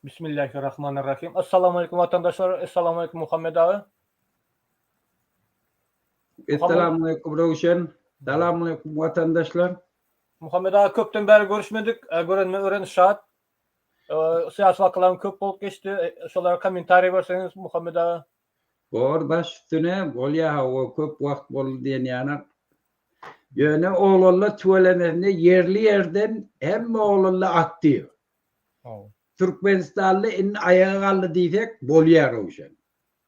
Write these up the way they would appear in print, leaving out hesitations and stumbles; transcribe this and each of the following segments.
Bismillahirrahmanirrahim. Assalamu aleýkum watandaşlar. Essalamu aleýkum Muhammet aga. Essalamu aleýkum Röwşen. Salam aleýkum watandaşlar. Muhammet aga köpden bäri görüşmedik. Görenime ören şat. Syýasy wakalaryň köp bolup geçdi. Şolara kommentariý berseňiz Muhammet aga. Bor baş üstüne bolýa hawa köp wagt boldy diýen ýanak. Ýöne oglanlar tüwelemesine ýerli ýerden hemme oglanlar aktiw. Türkmenistanly indi aýaga galdy diýsek bolýar Röwşen.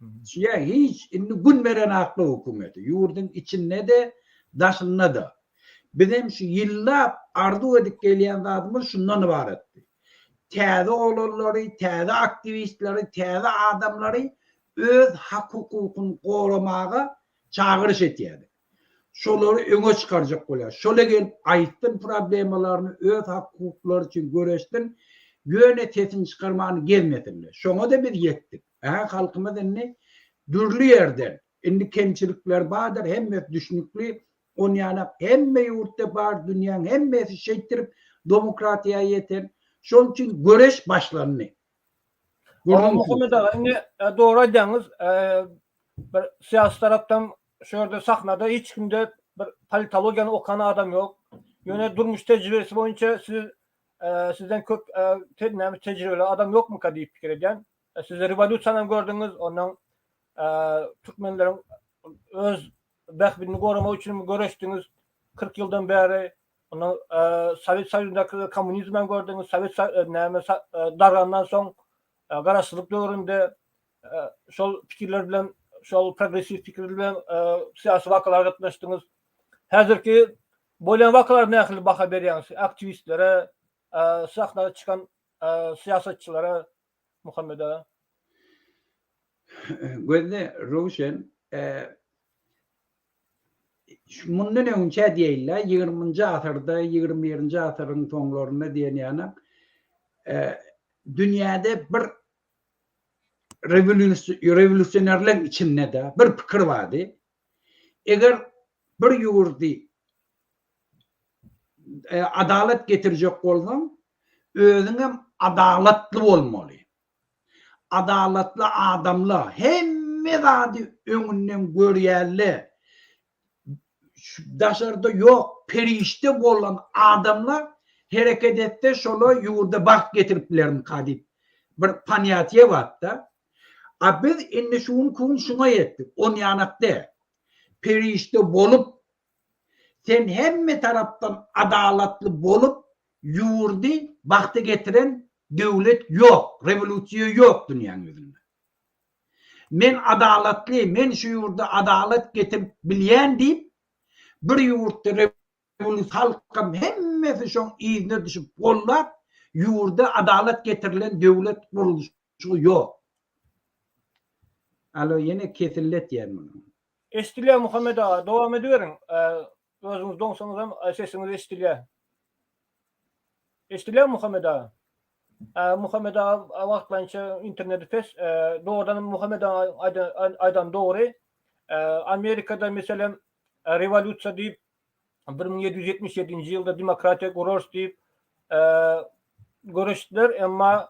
Düşünýäň hiç indi gün beren akly hökümeti ýurduň içinde-de daşynda-da. Bizem şu ýyllap arzuw edip gelýän zadymyz şundan ybaratdy. Täze oglanlary, täze aktiwistleri, täze adamlary öz hak-hukukyny goramaga çagyryş etýärdik. Şolary öňe çykarjak bolýar. Şola gelip aýtsyn problemalaryny, öz hak-hukuklary üçin göreşsin, ýöne sesini çykarman gezmesinler. Şoňa-da biz ýetdik. Ä halkymyz indi dürli ýerden, indi kemçilikler bardyr, hemmesi düşnükli, onýanak hemme ýurtda bar, dünýäň hemmesi şeýtdirip domokratiýa ýeten. Şonuň üçin göreş başlandy. Gürrüň Muhammet aga, indi dogry aýdýaňyz, bir syýasy tarapdan şu ýerde sahnada hiç kimde bir politologiýany okan adam ýok. Ýöne durmuş tejribesi boýunça siz sizden köp näme tejribeli adam ýokmyka diýip pikir edýän. Siz rewolýusiýany hem gördüňiz, ondan türkmenleriň öz bähbidini goramak üçin göreşdiňiz 40 ýyldan bäri. Ondan Sowet Soýuzyndaky kommunizmi hem gördüňiz, Sowet näme dargandan soň garaşsyzlyk döwründe şol pikirler bilen, şol progressiw pikirler bilen syýasy wakalara gatnaşdyňyz. Häzirki bolýan wakalara nähili baha berýäňiz? Aktiwistlere, sahna çykan syýasatçylara Muhammet aga? Gözle Röwşen, mundan öňçä diýeýin-le, ýigriminji asyrda, ýigrimi birinji asyryň soňlarynda diýen ýaly, dünýäde bir rewolýusionerleň içinde-de bir pikir bardy. Eger bir ýurdy adalat getirjek bolsaň, özüňem adalatly bolmaly. Adalatly adamlar hemme zady öňünden görýärler. Daşarda ýok perişde bolan adamlar hereket etse şolar ýurda bagt getirip bilermika diýip bir ponýatiýe barda. A biz indi şu günki gün şuňa ýetdik. Onýanak däl. Perişde bolup sen hemme tarapdan adalatly bolup ýurdy bagta getiren döwlet ýok, rewolýusiýa ýok dünýäň ýüzünde. Men adalatly, men şu ýurda adalat getirip bilýän diýip, bir ýurtda rewolýusiýa halkam hemmesi şoň yzyna düşüp gollap, ýurda adalat getirilen döwlet gurluşygy ýok. Alo ýene kesildi etýän muny. Eşidilýär Muhammet aga, dowam ediberiň. Özüňiz doňsaňyzam sesiňiz eşidilýär. Eşidilýärmi Muhammet aga? Muhammet aga wagtlaýynça interneti pes. Dogrudanam Muhammet aga aýdany dogry. Amerikada meselem rewolýusiýa diýip 1777-nji ýylda demokratiýa gurarys diýip göreşdiler, emma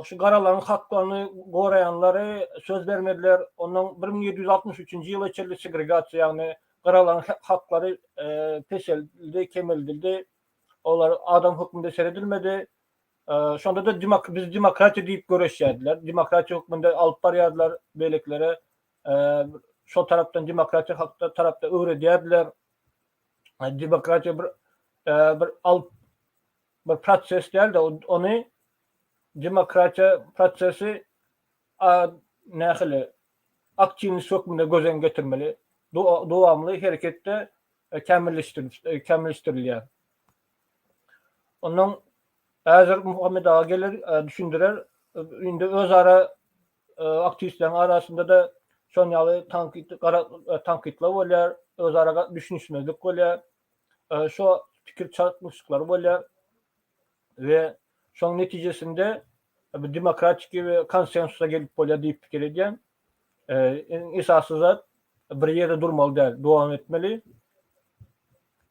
şu garalaryň haklaryny goraýanlary söz bermediler. Ondan 1763-nji ýyla çenli segregasiýa, ýagny garalaryň haklary peseldildi, kemeldildi. Olar adam hökmünde seredilmedi. Şonda-da biz demokratiýa diýip göreşýärdiler. Demokratiýa hökmünde alyp barýardylar beýlekilere. Şol tarapdan demokratiýa hakda tarapda öwredýärdiler. Demokratiýa bir bir alyp bir proses däl-de, ony demokratiýa prosesi nähili aktiwnost hökmünde göz öňüne getirmeli. Dowamly hereketde kämilleşdirilýär. Ondan häzir Muhammet aga geler, düşündirer. Indi özara aktiwistleriň arasynda-da şon ýaly tankyt tankytlar bolýar, özara düşünişmezlik bolýar. Şo pikir çaknyşyklary bolýar we şoň netijesinde bir demokratiki we konsensusa gelip bolýar diýip pikir edýän. Iň esasy zat bir ýerde durmaly däl, dowam etmeli.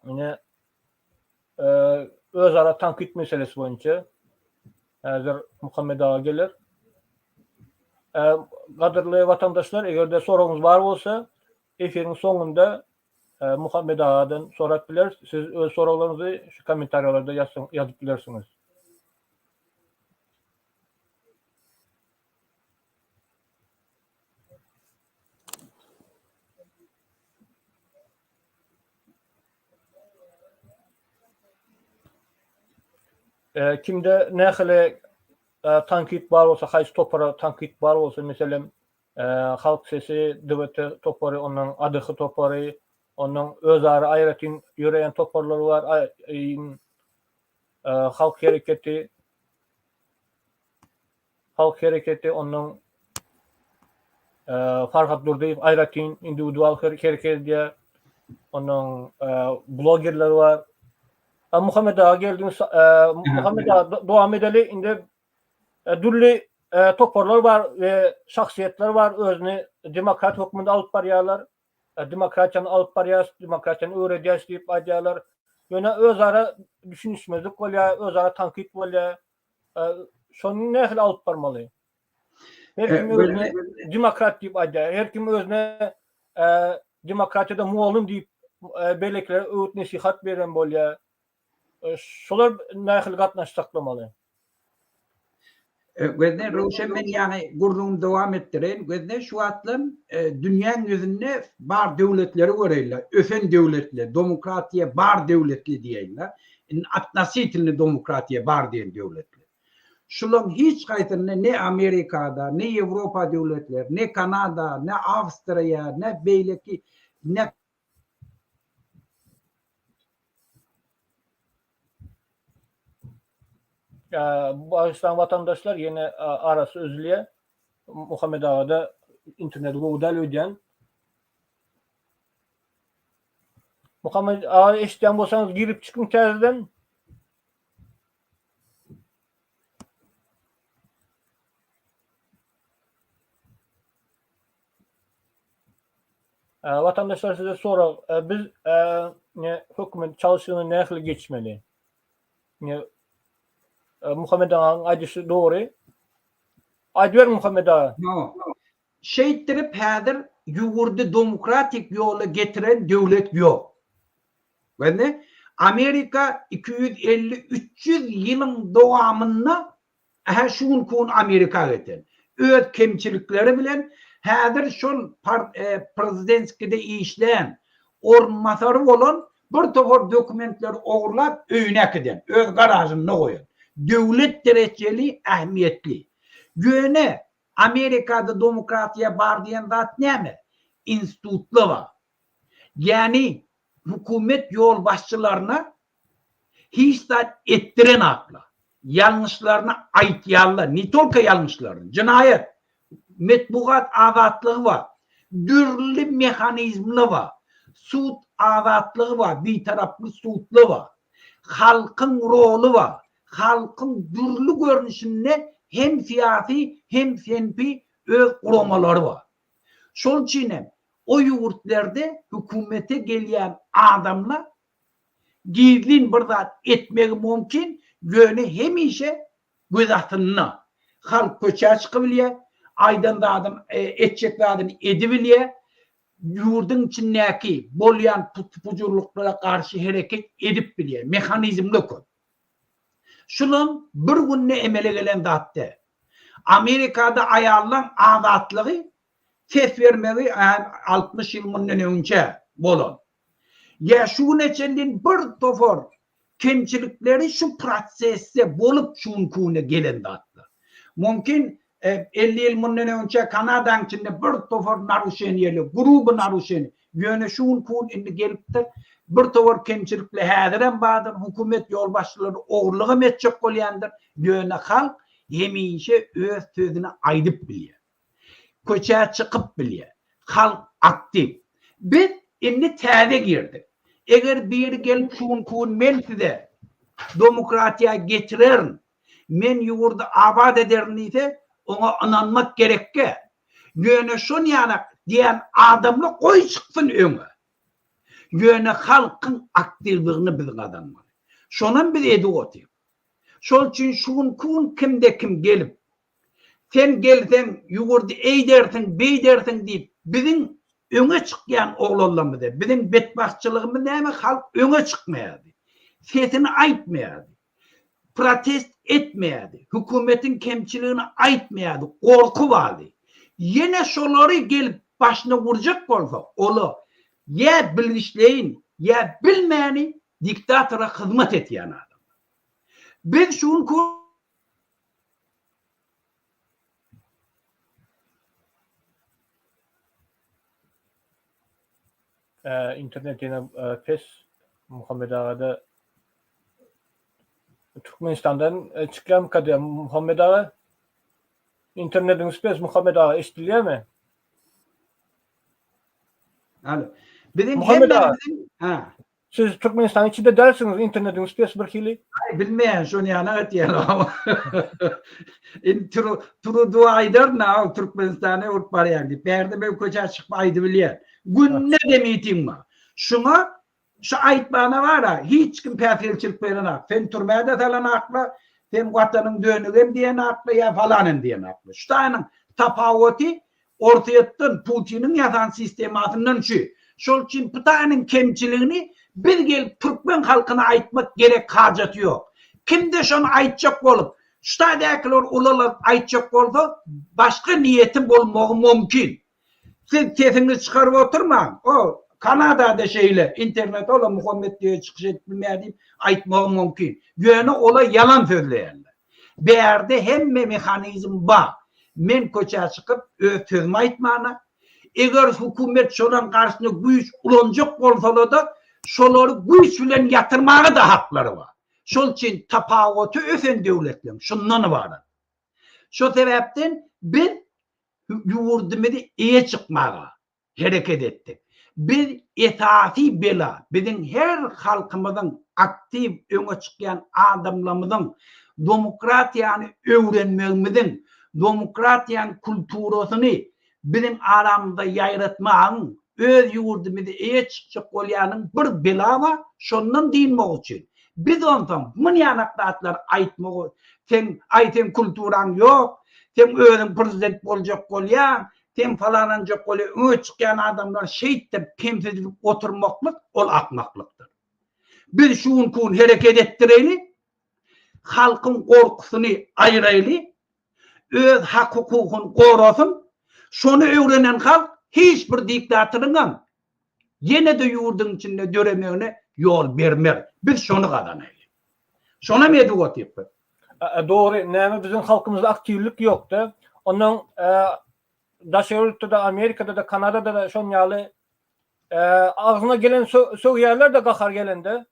Ine özara tankyt meselesi boýunça. Häzir Muhammet aga geler. Gadyrly watandaşlar, eger-de soragyňyz bar bolsa, efiriň soňunda Muhammet agadan sorap bileris. Siz öz soraglaryňyzy şu kommentariýalarda ýazyp bilersiňiz. Kimde nähili tankyt bar bolsa, haýsy topara tankyt bar bolsa, meselem, Halk sesi, DWT topary, ondan ADH topary, ondan özara aýratyn ýöreýän toparlar bar, Halk hereketi, Halk hereketi, ondan Farhat Durdyýew aýratyn indiwidual hereket edýär. Ondan blogerler bar. Muhammet aga geldiňiz. Muhammet aga dowam edeli. Indi dürli toparlar bar we şahsyýetler bar, özüni demokrat hökmünde alyp barýarlar. Demokratiýany alyp barýarys, demokratiýany öwredýäris diýip aýdýarlar. Ýöne özara düşünişmezlik bolýar, özara tankyt bolýar. Şony nähili alyp barmaly? Her kim özüne demokrat diýip aýdýar. Her kim özüne demokratiýada mugallym diýip beýlekilere öwüt-nesihat beren bolýar. Şolar nähili gatnaşyk saklamaly? Gözle Röwşen men ýaňy gürrüňimi dowam etdireýin. Gözle şu wagtlam dünýäň ýüzünde bar döwletleri göreýinle. Ösen döwletler, demokratiýa bar döwletli diýeýinle. Indi otnositelny demokratiýa bar diýen döwletler. Şulaň hiç haýsynda ne Amerikada, ne Ýewropa döwletleri, ne Kanada, ne Awstriýa, ne beýleki ne Bagyşlaň watandaşlar ýene arasy üzülýär. Muhammet agada internet gowy däl öýdýän. Muhammet aga eşidýän bolsaňyz girip çykyň täzeden. Watandaşlar size sorag, biz ne hökümet çalşygyny nähili geçmeli? Ne Muhammet agaň aýdyşy dogry. Aýdyber Muhammet aga. Şeýtdirip häzir ýurdy demokratik ýola getiren döwlet ýok. Gördüňmi? Amerika 250 300 ýylyň dowamynda Ähä şu günki gün Amerika geten. Öz kemçilikleri bilen häzir şol prezidentskide işlän orunbasary bolan bir topar dokumentleri ogurlap öýüne äkiden, öz garažynda goýan. Döwlet derejeli ähmiýetli. Ýöne Amerikada domokratiýa bar diýen zat näme? Institutlar bar. Ýäni hökümet ýolbaşçylaryna Hiç zat etdirenaklar. Ýalňyşlaryny aýtýarlar. Ne tolko ýalňyşlaryny. Jenaýat. Metbugat azatlygy bar. Dürli mehanizmler bar. Sud azatlygy bar. Bitaraply sudlar bar. Halkyň roly bar. Halkyň dürli görnüşinde hem syýasy, hem senpi öz guramalary bar. Şol üçin hem o ýurtlarda hökümete gelýän adamlar Gizlin bir zat etmegi mümkin, ýöne hemişe göz astynda. Halk köçä çykybilýär, aýdan zadyny, etjek zadyny edibilýär, ýurduň içindäki bolýan pujurlyklara garşy hereket edip bilýär. Mehanizmler köp. Şulam bir günde emele gelen zat däl. Amerikada aýallaň azatlygy ses bermegi 60 ýyl mundan öňçe bolan. Ýa şu güne çenli bir topar kemçilikleri şu prosesde bolup şu günki güne gelen zatlar. Mümkin 50 ýyl mundan öňçe Kanadaň içinde bir topar naruşeniýeli, gruby naruşeniýe. Ýöne şu günki gün indi gelipdir. Bir topar kemçilikli häzirem bardyr. Hökümet ýolbaşçylary ogurlygam etjek bolýandyr. Ýöne halk hemişe öz sözüni aýdyp bilýär. Köçä çykyp bilýär. Halk aktiw. Biz indi täze girdik. Eger biri gelip şu günki gün men size demokratiýa getirerin, men ýurdy abat ederin diýse, oňa ynanmak gerekge. Ýöne şon ýaly diýen adamlar goý çyksyn öňe. Ýöne halkyň aktiwligini biz gazanmaly. Şonam biz edip otyrys. Şol üçin şu günki gün kimde kim gelip, sen gelseň ýurdy eýdersiň, beýdersiň diýip biziň öňe çykýan oglanlarymyza, biziň betbagtçylygymyz näme halk öňe çykmaýardy. Sesini aýtmaýardy. Protest etmeýärdi. Hökümetiň kemçiligini aýtmaýardy. Gorky bardy. Ýene şolary gelip başyna urjak bolsa, ola ýa bilgiçleýin, ýa bilmäni diktatora hyzmat etýän adamlar. Biz şu günki Internet ýene pes Muhammet agada Türkmenistandan çykýarmyka diýýän Muhammet aga. Internetiňiz pes Muhammet aga eşidilýärmi? Alo. Biziň hemmämiziň ha. Siz Türkmenistanyň içinde dälsiňiz, internetiňiz pes bir hili. Aý bilmeýän şony ýana aýtýan. Indi turu Trudeau aýdar na Türkmenistana urup barýan diýip. Bärde men köçä çykyp aýdybilýän. Günde-de miting bar. Şuňa Şu aýtmana bara hiç kim päsgelçilik berenak. Sen türmä-de salanakla, sen watanyň dönügem diýenakla ýa falanem diýenakla. Şu taýynyň tapawuty Orsýetden, Putiniň ýasan sistemasyndan şu. Şol üçin bu taýynyň kemçiligini biz gelip türkmen halkyna aýtmak gerek hajaty ýok. Kimde şony aýtjak bolup, şu taýdakylar ulalyp aýtjak bolsa, başga niýeti bolmagy mümkin. Siz sesiňizi çykaryp oturmaň. O Kanadada şeýle internet ola Muhammet diýe çykyş edip bilmeýär diýip aýtmagy mümkin. Ýöne ola ýalan sözleýärler. Bärde hemme mehanizm bar. Men köçä çykyp öz sözümi aýtmana, eger hökümet şolaň garşyna güýç ulanjak bolsalada şolary güýç bilen ýatyrmaga-da haklary bar. Şol üçin tapawuty ösen döwletleň şundan ybarat. Şo sebäpden biz ýurdumyzy eýe çykmaga hereket etdik. Biz esasy bela biziň her halkymyzyň aktiw öňe çykýan adamlarymyzyň domokratiýany öwrenmegimiziň, domokratiýanyň kulturasyny biziň aramyzda ýaýratmagyň, öz ýurdumyzy eýe çykjak bolýanyň bir bela bar, şondan dynmak üçin. Biz onsoň munýanak zatlary aýtmagy seň aý seň kulturaň ýok, seň özüň prezident boljak bolýaň, sen falananjak bolýaň, öňe çykýan adamlary şeýtdirip kemsidilip oturmaklyk ol akmaklykdyr. Biz şu günki gün hereket etdireýli, halkyň gorkusyny aýyraýly, öz hak-hukugyny gorasyn, şony öwrenen halk hiç bir diktatoryňam ýene-de ýurduň içinde döremegine ýol bermez. Biz şony gazanaýly. Şonam edip otyk biz. Dogry, näme biziň halkymyzda aktiwlik ýokda. Ondan daşary ýurtda-da, Amerikada-da, Kanadada-da şon ýaly agzyna gelen sögýärler-de gahar gelende.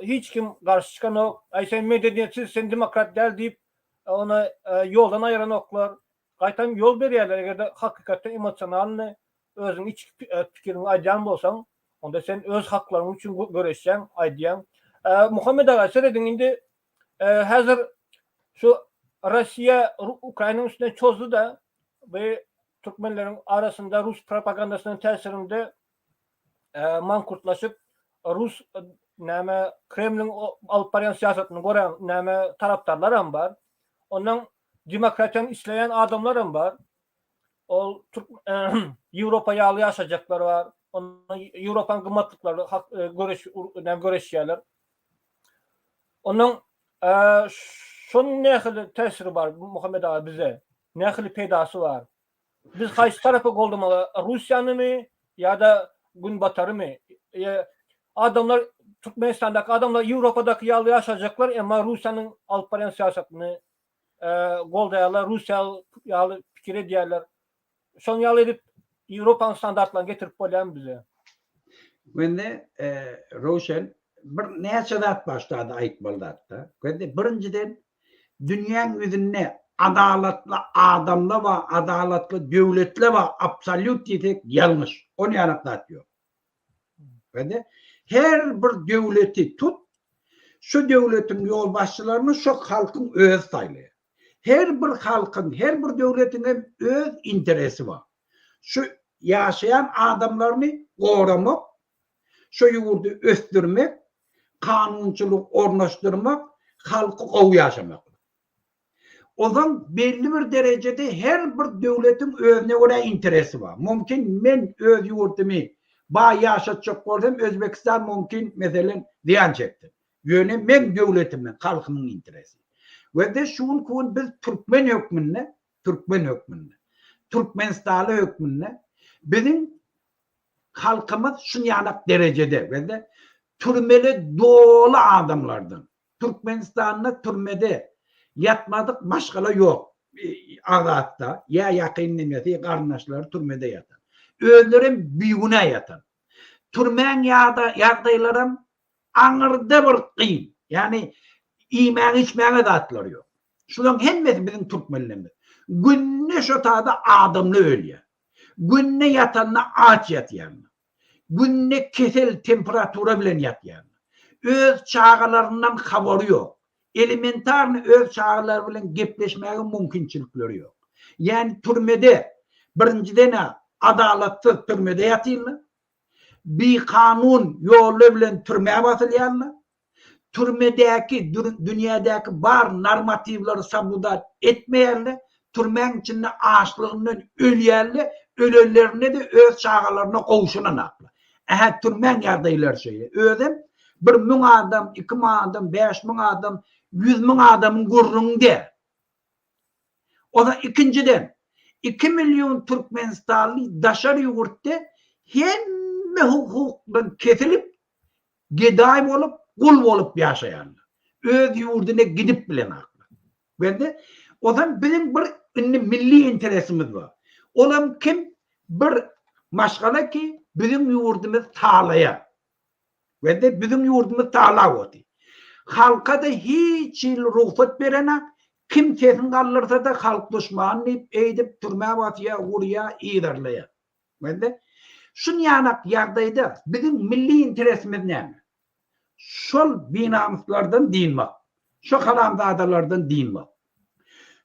Hiç kim garşy çykanok. Aý sen medeniýetsiz, sen demokrat däl diýip ony ýoldan aýyranoklar. Gaýtam ýol berýärler eger-de hakykatdan emosionalny özüň içki pikiriňi aýdýan bolsaň, onda sen öz haklaryň üçin göreşýäň, aýdýaň. Muhammet aga serediň indi häzir şu Russiýa Ukrainanyň üstüne çozdy-da we türkmenleriň arasynda rus propagandasynyň täsirinde mankurtlaşyp rus näme Kremliň alyp barýan syýasatyny görän näme tarapdarlaram bar. Ondan demokratiýany isleýän adamlaram bar. Ol türk Ýewropa ýaly ýaşajaklar bar. Ondan Ýewropanyň gymmatlyklary hak göreş näme göreşýärler. Ondan şonuň nähili täsiri bar Muhammet aga bize? Nähili peýdasy bar? Biz haýsy tarapy goldamaly? Russiýanymy ýa-da Günbatarymy? Adamlar Türkmenistandaky adamlar Ýewropadaky ýaly ýaşajaklar, emma Russiýanyň alyp barýan syýasatyny goldaýarlar, Russiýa ýaly pikir edýärler. Şonuň ýaly edip Ýewropanyň standartlaryny getirip bolýarmy bize? Mende Röwşen bir näçe zat bar şu taýda aýtmaly zatda. Birinjiden Dünýäň ýüzünde adalatly adamla bar, adalatly döwletle bar, absolýut diýsek ýalňyş. Ony ýalak zat ýok. Bende her bir döwleti tut, şu döwletiň ýolbaşçylaryny şu halkyň özi saýlaýar. Her bir halkyň, her bir döwletiň hem öz interesi bar. Şu ýaşaýan adamlaryny goramak, Şu ýurdy ösdürmek, kanunçylygy ornaşdyrmak, Halky gowy ýaşamaklyk. Onsoň belli bir derejede her bir döwletiň özüne görä interesi bar. Mümkin men öz ýurdumy baý ýaşatjak bolsam Özbekistan mümkin meselem zyýan çeksin. Ýöne meň döwletimiň, halkymyň interesi. We-de şu günki gün biz türkmen hökmünde, türkmen hökmünde, türkmenistanly hökmünde biziň halkymyz şunýanak derejede we-de türmele doly adamlardan Türkmenistanda türmede ýatmadyk maşgala ýok. Azatda ýa ýakyn nemesi, garyndaşlary türmede ýatan. Özlerem bigünä ýatan. Türmäň ýa-da ýagdaýlaram aňyrda bir kyn. Ýagny iýmäge içmäge zatlary ýok. Şularyň hemmesi biziň türkmenlerimiz. Günde şo tada adamly ölýär. Günde ýatanda aç ýatýarlar. Günde kesel temperatura bilen ýatýarlar. Öz çagalaryndan habary ýok. Elementarny öz çagalary bilen gepleşmäge mümkinçilikleri ýok. Ýagny türmede birinjiden-ä adalatsyz türmede ýatyrlar. Bikanun ýollar bilen türmä basylýarlar. Türmedäki, dünýädäki bar normatiwleri soblýudat etmeýärler, türmäň içinde açlygyndan ölýärler, ölenlerinde-de öz çagalaryna gowşunanaklar. Ähä, türmäň ýagdaýlary şeýle. Özem bir müň adam, 2000 adam, 5000 adam, 100 müň adamyň gürrüňi däl. Ondan ikinjiden, 2 million türkmenistanly daşary ýurtda hemme hukukdan kesilip, Gedaý bolup, gul bolup ýaşaýanlar. Öz ýurduna gidip bilenaklar. Bende, ozan biziň bir indi milli interesimiz bar. Olam kim? Bir maşgala ki biziň ýurdumyzy talaýar. Bende, biziň ýurdumyzy talap otyr. Halka-da hiç hili rugsat berenak, kim sesini galdyrsa-da halk duşmany diýip, eýdip türmä basýar, urýar, yzarlaýar. Bende, şunýanak ýagdaýda biziň milli interesimiz näme? Şol binamyslardan dynmak. Şo haramzadalardan dynmak.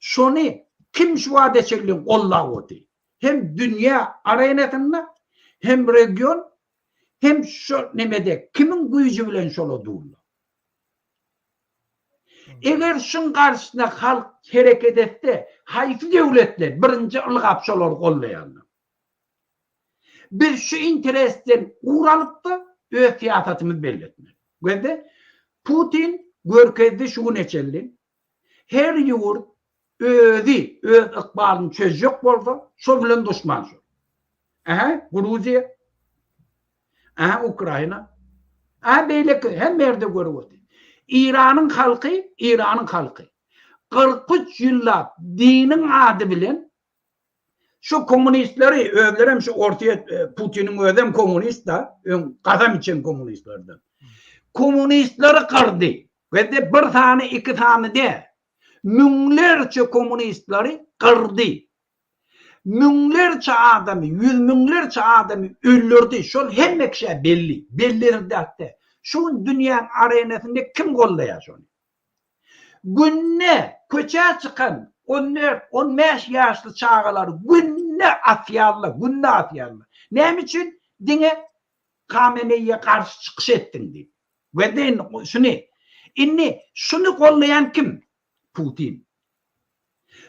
Şony kim şu wagta çenli gollap otyr? Hem dünýä arenasynda, hem region, hem şo nemede kimiň güýji bilen şola durlar? Eger şuň garşysyna halk hereket etse, haýsy döwletler birinji ylgap şolary gollaýarlar? Biz şu interesden ugur alyp-da öz syýasatymyzy belli etmeli. Gözde Putin görkezdi şu güne çenli her ýurt özi öz ykbalyny çözjek bolsa şol bilen duşman şol. Ähä Gruziýa, ähä Ukraina, ähä beýleki hemme ýerde görüp otyr. Iranyň halky, Iranyň halky 43 ýyllap diniň ady bilen Şu kommunistleri özlerem şu Orsýet e, Putiniň özem kommunist da, öň gazam içen kommunistlerden. Kommunistleri gyrdy. Ve de bir sany, iki sany de. Müňlerçe kommunistleri gyrdy. Müňlerçe adamy, ýüz müňlerçe adamy öldürdi. Şol hemme kişä belli. Belli zatda. Şu gün dünýäň arenasynda kim gollaýar şony? Günde köçä çykan on dört, on bäş ýaşly çagalary günde asýarlar, günde asýarlar. Näme üçin? Diňe Hameneýe garşy çykyş etdiň diýip. We indi şuny, indi şuny gollaýan kim? Putin.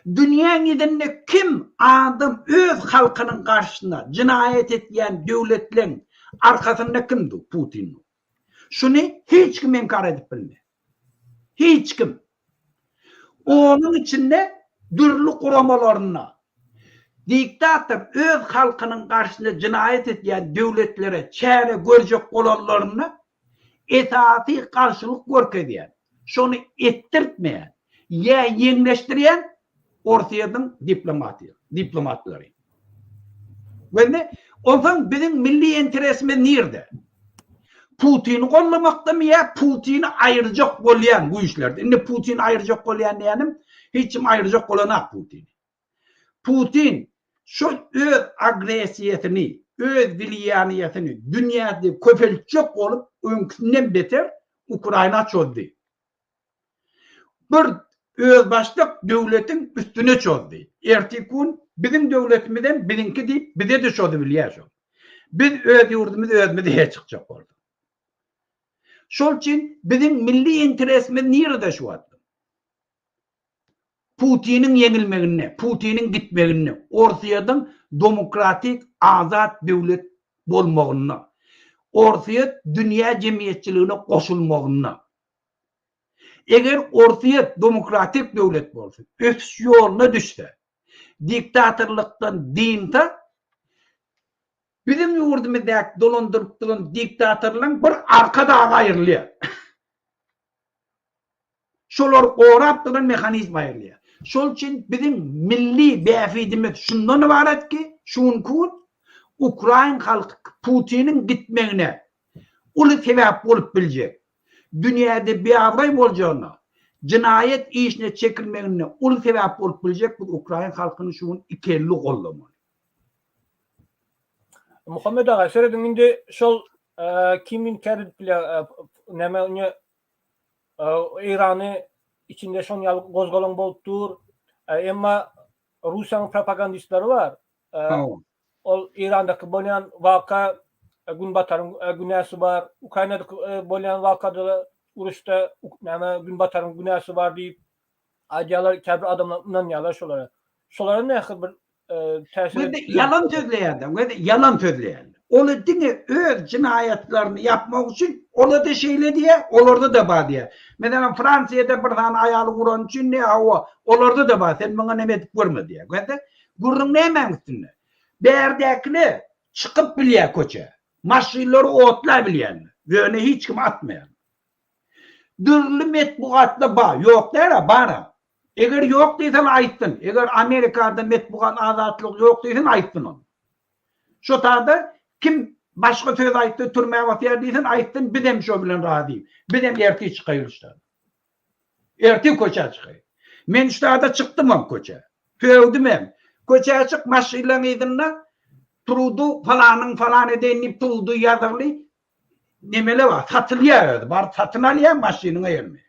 Dünýäň ýüzünde kim adam öz halkynyň garşysyna jenaýat etýän döwletleň arkasynda kim dur? Putin dur. Şuny hiç kim inkar edip bilmez. Hiç kim. Onuň içinde dürli guramalarynda diktator öz halkynyň garşysyna jenaýat edýän döwletlere çäre görjek bolanlarynda esasy garşylyk görkezýän, şony etdirtmeýän ýa ýeňleşdirýän Orsýetiň diplomatiýa, diplomatlary. Wende, onsoň biziň milli interesimiz nirde? Putini gollamakdamy ýa Putini aýyrjak bolýan güýçlerde? Indi Putini aýyrjak bolýan diýýänim, hiç kim aýyrjak bolanak Putini. Putin şol öz agressiýasyny, öz wliýaniýasyny dünýäde köpeltjek bolup, öňküsinden beter Ukraina çozdy. Bir özbaşdak döwletiň üstüne çozdy. Erteki gün biziň döwletimizem biziňki diýip bize-de çozubilýär şol. Biz öz ýurdumyzy özümiz eýe çykjak bolduk. Şol üçin biziň milli interesimiz nirede şu wagt? Putiniň ýeňilmeginde, Putiniň gitmeginde, Orsýetiň demokratik azat döwlet bolmagynda, Orsýet dünýä jemgyýetçiligine goşulmagynda. Eger Orsýet demokratik döwlet bolsa, ösüş ýoluna düşse, diktatorlykdan dynsa, biziň ýurdumyzdaky dolandyryp duran diktatorlaryň bir arka dagy aýrylýar. Şolary gorap duran mehanizm aýrylýar. Şol üçin biziň milli bähbidimiz şundan ybarat ki, şu günki gün ukrain halky Putiniň gitmegine uly sebäp bolup biljek, dünýäde biabraý boljagyna, jenaýat işine çekilmegine uly sebäp bolup biljek biz ukrain halkyny şu gün ikelli goldamaly. Muhammet aga, serediň indi şol kim inkär edip bilýär, näme indi Eýrany içinde şon ýaly gozgalaň bolup dur. Emma Russiýanyň propagandistleri bar. Ol Eýrandaky bolýan waka Günbataryň günäsi bar. Ukrainadaky bolýan wakada uruşda näme Günbataryň günäsi bar diýip aýdýarlar. Käbir adamlar ynanýarlar şolara. Şolara nähili bir täsir edip Ýalan sözleýärler we ýalan sözleýärler. Oly diňe öz jenaýatlaryny ýapmak üçin ola-da şeýle diýýär, olarda-da bar diýýär. Meselem, Fransiýada bir sany aýaly urany üçin ne hawa, olarda-da bar, sen muňa neme edip görme diýýär. Görse, gürrüň nämäň üstünde? Bärdäkiler çykyp bilýär köçä. Maşynlary otlabilýärler. Ýöne hiç kim atmaýar. Dürli metbugatda bar, ýok däl-ä, bar-a. Eger ýok diýseň aýtsyn. Eger Amerikada metbugat azatlygy ýok diýseň aýtsyn ony. Şo taýda kim başga söz aýtsa türmä basýar diýsin aýtsyn bizem şo bilen razy. Bizem ertir çykaýyl şu taýda. Ertir köçä çykaýyl. Men şu taýda çykdymam köçä. Sögdümem. Köçä çyk maşynlaň yzynda Trudu falanyň falan edeýin diýip Trudu ýazygly nemele bar. Satylýar özi. Baryp satyn alýar maşynyň ýerine.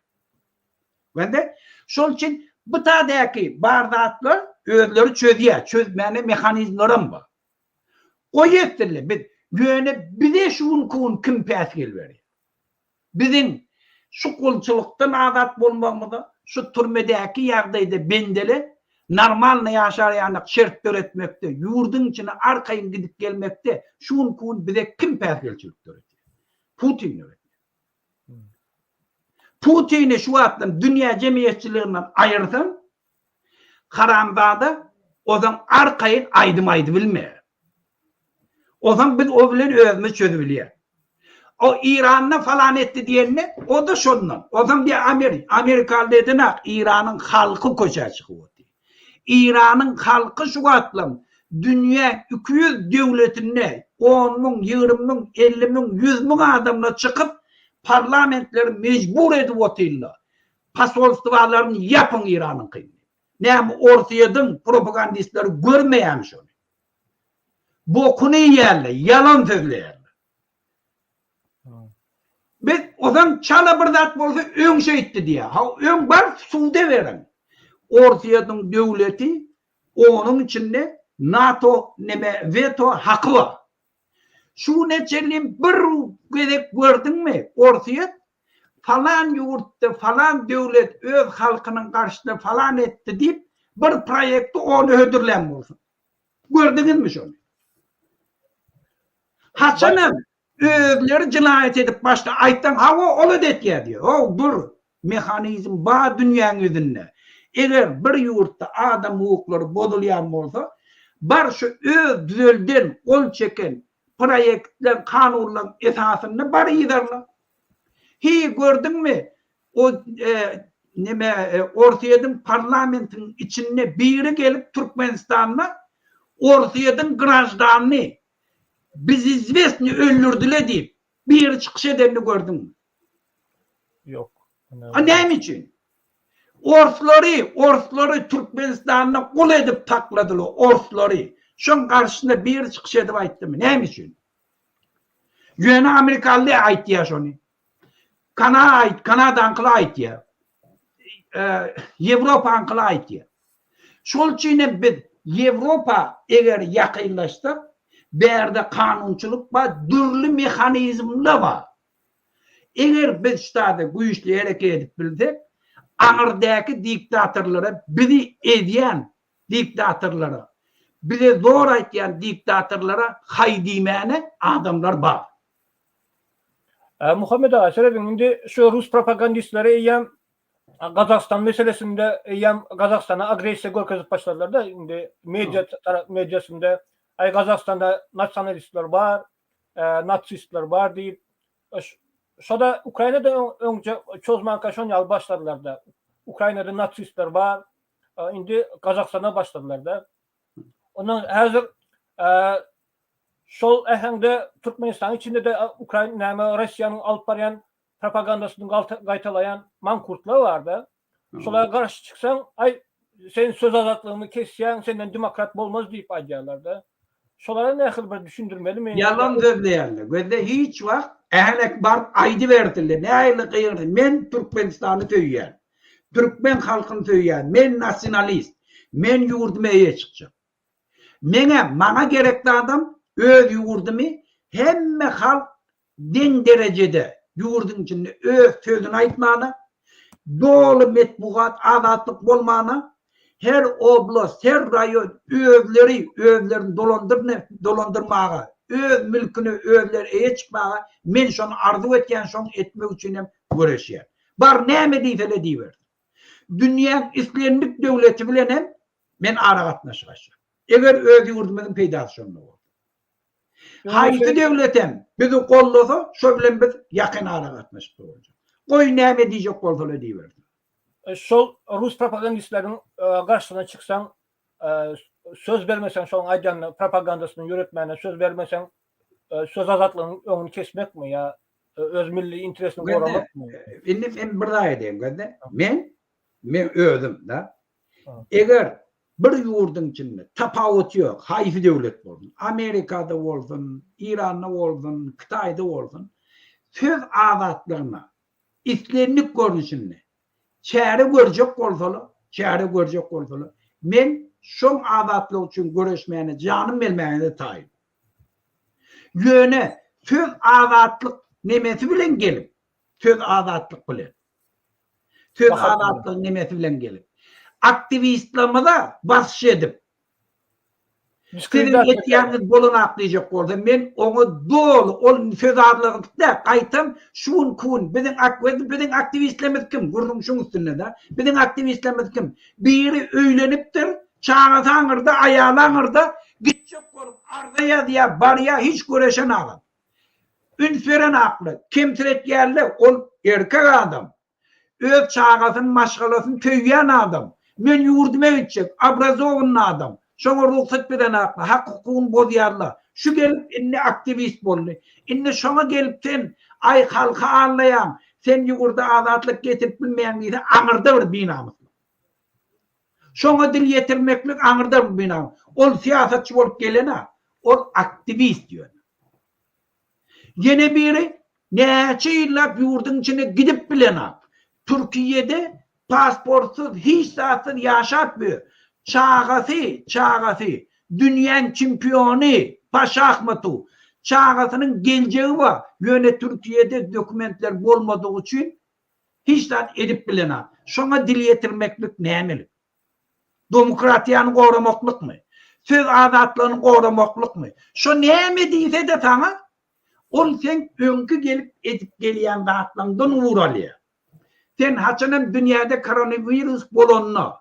Bende şol üçin bu tadäki bar zatlar özleri çözýär, çözmäne mehanizmlerem bar. Goý etsinler biz ýöne bize şu günki gün kim päsgel berýär? Biziň şu gulçulykdan azat bolmagymyza, şu türmedäki ýagdaýda bendele normalny ýaşar ýanak şert döretmekde, ýurduň içine arkaýyn gidip gelmekde şu günki gün bize kim päsgelçilik döretýär? Putin döretýär. Putini şu wagtdan dünýä jemgyýetçiliginden aýyrsaň, haramzada ozan arkaýyn aýdym aýdybilmeýär. Ozan biz o bilen özümiz çözübilýär. O Iranda falan etdi diýende, o-da şondan. Ozan bir Ameri, amerikaly edenak, Iranyň halky köçä çykyp otyr. Iranyň halky şu wagtlam dünýäň 200 döwletinde on müň, 20 müň, 50 müň, 100 müň adamlar çykyp parlamentleri mejbur edip otyrlar. Posolstwalaryny ýapyň Iranyňkyny. Näme Orsýediň propagandistleri görmeýärmi şony? Bokuny iýýärler, ýalan sözleýärler. Biz ozan çala bir zat bolsa öň şeýtdi diýýär. Ha öň bar suda beriň. Orsýetiň döwleti onuň içinde NATO neme weto haky bar. Şu güne çenli bir gezek gördüňmi Orsýet falan ýurtda falan döwlet öz halkynyň garşysyna falan etdi diýip bir proýekti ony hödürlän bolsun. Gördüňizmi şony? Haçanam özleri jynaýat edip başda aýtsaň hawa ola da etýär diýýär. How dur mehanizm bar dünýäň ýüzünde. Eger bir ýurtda adam hukuklary bozulýan bolsa bar şu öz düzelden gol çeken proýektleň kanunlaň esasynda bar yzarla. Hiý gördüňmi o neme Orsýediň parlamentiň içinde biri gelip Türkmenistanda Orsýediň graždanyny Bezizwestni öldürdile diýip biri çykyş edenini gördüňmi? Ýok. A näme üçin? Orslary, orslary Türkmenistanda gul edip takladylar, orslary. Şoň garşysyna biri çykyş edip aýtdymy? Näme üçin? Ýöne amerikaly aýtýar şony. Kana aýt, Kanadaňkylar aýtýar. Ýewropaňkylar aýtýar. Şol üçin hem biz Ýewropa eger ýakynlaşsak, bärde kanunçylyk bar, dürli mehanizmler bar. Eger biz ştada güýçli hereket edip bilsek, aňyrdäki diktatorlara bizi ezýän diktatorlara, bize zor aýtýan diktatorlara haý diýmäne adamlar bar. Muhammet aga, serediň indi şu rus propagandistleri eýýäm Gazagystan meselesinde eýýäm Gazagystana agressiýa görkezip başladylar-da, indi media mediasynda aý Gazagystanda nasionalistler bar, nasistler bar diýip, şo-da Ukrainada öňje çozmanka şon ýaly başladylar-da. Ukrainada nasistler bar, indi Gazagystanda başladylar-da. Ondan häzir şol äheňde Türkmenistanyň içinde-de Ukraina näme Russiýanyň alyp barýan propagandasyny gaýtalaýan mankurtlar bar-da. Şolara garşy çyksaň, aý, sen söz azatlygyny kesýäň, senden demokrat bolmaz diýip aýdýarlar-da. Şolara nähili bir düşündirmelimi? Ýalan sözleýärler. Gözle hiç wagt ähenek baryp aýdybersinler. Nähili gygyrsa, men Türkmenistany söýýän. Türkmen halkyny söýýän. Men nasionalist. Men ýurduma eýe çykjak. Meňe, maňa gerek zadam öz ýurdumy hemme halk deň derejede ýurduň içinde öz sözüni aýtmana, doly metbugat azatlyk bolmana, her oblast, her raýon özleri özlerini dolandyrmaga, öz mülküne özleri eýe çykmaga men şony arzuw etýän şoň etmek üçin hem göreşýän. Bar näme diýsele diýibersin. Dünýäň islendik döwleti bilen hem men aragatnaşyk açjak. Eger öz ýurdumyzyň peýdasy şonda bolsa. Haýsy döwletem bizi goldasa, şo bilen biz ýakyn aragatnaşykda boljak. Goý näme diýjek bolsalar diýibersin. Şol rus propagandistleriniň garşysyna çyksaň, söz bermeseň şoň aýdýan propagandasyny ýöretmäne söz bermeseň, söz azatlygynyň öňüni kesmekmi ýa öz milli interesini goramakmy? Indi men bir zat aýdaýyn gözle. Men men özüm da Eger bir ýurduň içinde tapawuty ýok, haýsy döwlet bolsun, Amerikada bolsun, Iranda bolsun, Hytaýda bolsun, söz azatlygyna islendik görnüşinde çäre görjek bolsalar, çäre görjek bolsalar, men şoň azatlygy üçin göreşmäne janym bermäge-de taýyn. Ýöne söz azatlyk nemesi bilen gelip, söz azatlyk bilen, Söz azatlygyň nemesi bilen gelip, aktiwistlerimize basyş edip, siziň etýäniňiz bolanak diýjek bolsa, men oňa doly, ol söz azatlygy däl, gaýtam şu günki gün biziň biziň aktiwistlerimiz kim? Gürrüň şuň üstünde-de. Biziň aktiwistlerimiz kim? Biri öýlenipdir, çagasy aňyrda, aýaly aňyrda, gitjek bolup arza ýazýar, barýar, hiç göreşen agam. Üns beren akly, kemsiretýänler, ol erkek adam. Öz çagasyny, maşgalasyny söýýän adam. Men ýurduma gitjek, obrazowanyý adam. Şoňa rugsat beren akly, hak-hukugyny bozýarlar. Şu gelip indi aktiwist boldy. Indi şoňa gelip sen, aý halky aldaýaň, sen ýurda azatlyk getirip bilmeýäň diýse aňyrda bir binamyslyk. Şoňa dil ýetirmeklik aňyrda bir binamys. Ol syýasatçy bolup gelen-ä, ol aktiwist ýöne. Ýene biri näçe ýyllap ýurduň içine gidip bilenok. Türkiýede pasportsyz, hiç zatsyz ýaşap ýör. Çagasy, çagasy dünýäň çempiony pa şahmatu. Çagasynyň geljegi bar, ýöne Türkiýede dokumentler bolmadygy üçin hiç zat edip bilenok. Şoňa dil ýetirmeklik nämelik? Domokratiýany goramaklykmy? Söz azatlygyny goramaklykmy? Şo näme diýse-de saňa, ol seň öňki gelip edip gelýän zatlaňdan ugur alýar. Sen haçanam dünýäde koronawirus bolanda,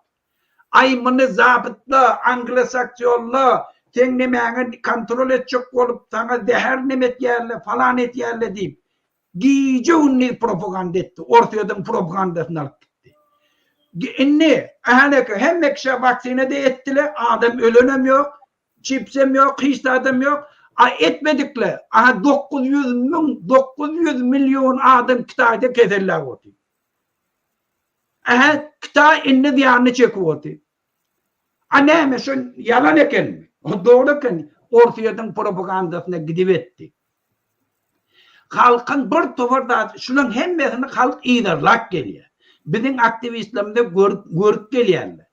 aý muny zapytla, anglosaksionla, seň nemäňi kontrol etjek bolup, saňa zäher neme etýärler, falan etýärler diýip, Gije-gündiz propaganda etdi. Orsýetiň propagandasyny alyp gitdi. Indi häleki hemme kişä waksina-da etdiler, adam ölenem ýok, çipsem ýok, hiç zadam ýok. A etmedikler, aha 900 müň, 900 million adam Kitaýda keselläp otyr. Aha Kitaý indi zyýanyny çekip otyr. A näme şo ýalan ekenmi? O dogry eken. Orsýetiň propagandasyna gidip etdi. Halkyň bir topar zat, şularyň hemmesini halk yzarlap gelýär. Biziň aktiwistlerimiz görüp, görüp gelýärler.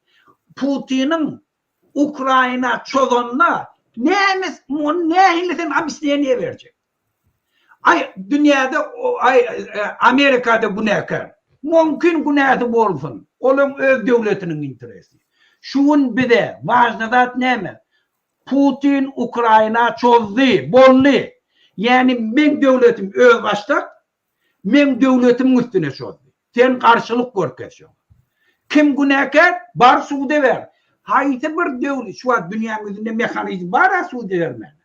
Putiniň Ukraina çozanda näme, muny nähili sen obýasneniýe berjek? Aý dünýäde aý Amerikada günäkär. Mümkin günäsi bolsun. Olaň öz döwletiniň interesi. Şu gün bize wažny zat näme? Putin Ukraina çozdy, boldy. Ýani meň döwletim özbaşdak, meň döwletimiň üstüne çozdy. Sen garşylyk görkez şoňa. Kim günäkär? Bar suda ber. Haýsy bir döwlet, şu wagt dünýäň ýüzünde mehanizm bar-a suda bermäge.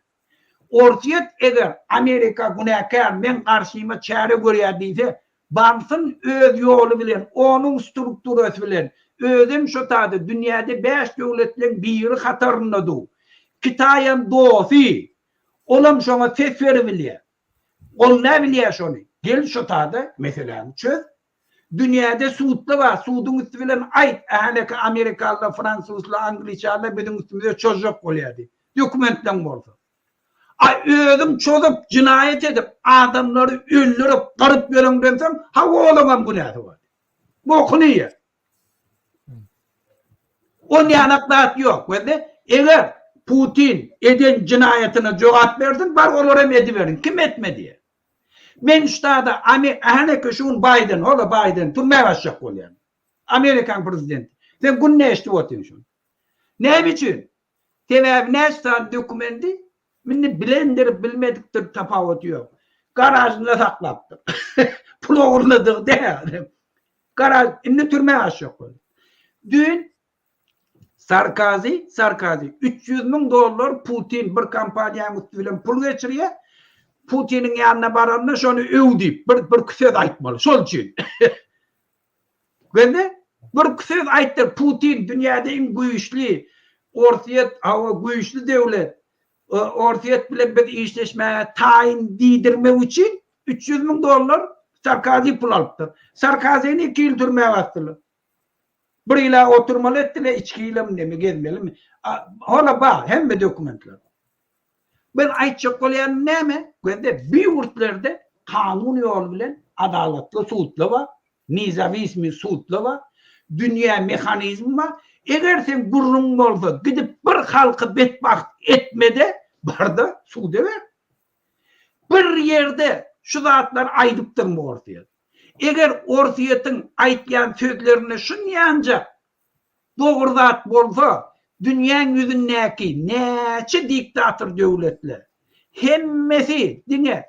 Orsýet eger Amerika günäkär, meň garşyma çäre görýär diýse, barsyn öz ýoly bilen, onuň strukturasy bilen, özem şo taýda dünýäde bäş döwletleň biri hatarynda dur. Kitaýam dosty, olam şoňa ses beribilýär. Ol näbilýär şony? Gel şo taýda meseläni çöz. Dünýäde sudlar bar, suduň üsti bilen aýt, ähäneki amerikalylar, fransuzlar, angliçanlar biziň üstümize çozjak bolýar diý. Dokumentleň bolsa. A özüň çozup, jenaýat edip, adamlary öldürip, gyryp ýöreňden soň, hawa olaňam günäsi bar. Bokuny iýer. Onýanak zat ýok. Wende eger Putin eden jenaýatyna jogap bersin, bar olar hem ediberin. Kim etme diýer. Men ştada Ame ähäneke şu gün Baýden, hola Baýden türmä basjak bolýan. Amerikan prezidenti. Sen günde eşidip otyň şony. Näme üçin? Sebäbi näçe sany dokumendi indi bilendir, bilmedikdir tapawudy ýok. Garažynda saklapdyr. Pul ogurladygy däl. Garaž indi türmä basjak bolýar. Düýn Sarkazy, Sarkazy, 300 müň dollar Putin bir kompaniýanyň üsti bilen pul geçirýär. Putiniň ýanyna baranda şony öw diýip, bir bir söz aýtmaly. Şol üçin. Gördü? Bir söz aýtdyr. Putin dünýäde iň güýçli Orsýet, hawa güýçli döwlet. Orsýet bilen biz işleşmäge taýyn diýdirmek üçin 300 müň dollar Sarkazy pul alypdyr. Sarkazyny 2 ýyl türmä basdylar. Bir ýyla oturmaly etdiler, içki ýylam neme gezmelimi? Hola bar, hemme dokumentler. Men aýtjak bolýanym näme? Gözde bu ýurtlarda kanun ýoly bilen adalatly sudlar bar, nezawismiý sudlar bar, dünýä mehanizmi bar. Eger seň gürrüň bolsa, gidip bir halky betbagt etmede, barda suda ber. Bir ýerde şu zatlary aýdypdyrmy Orsýet? Eger Orsýetiň aýtýan sözlerinde şunýanjak dogry zat bolsa, dünýäň ýüzündäki näçe diktator döwletler, hemmesi diňe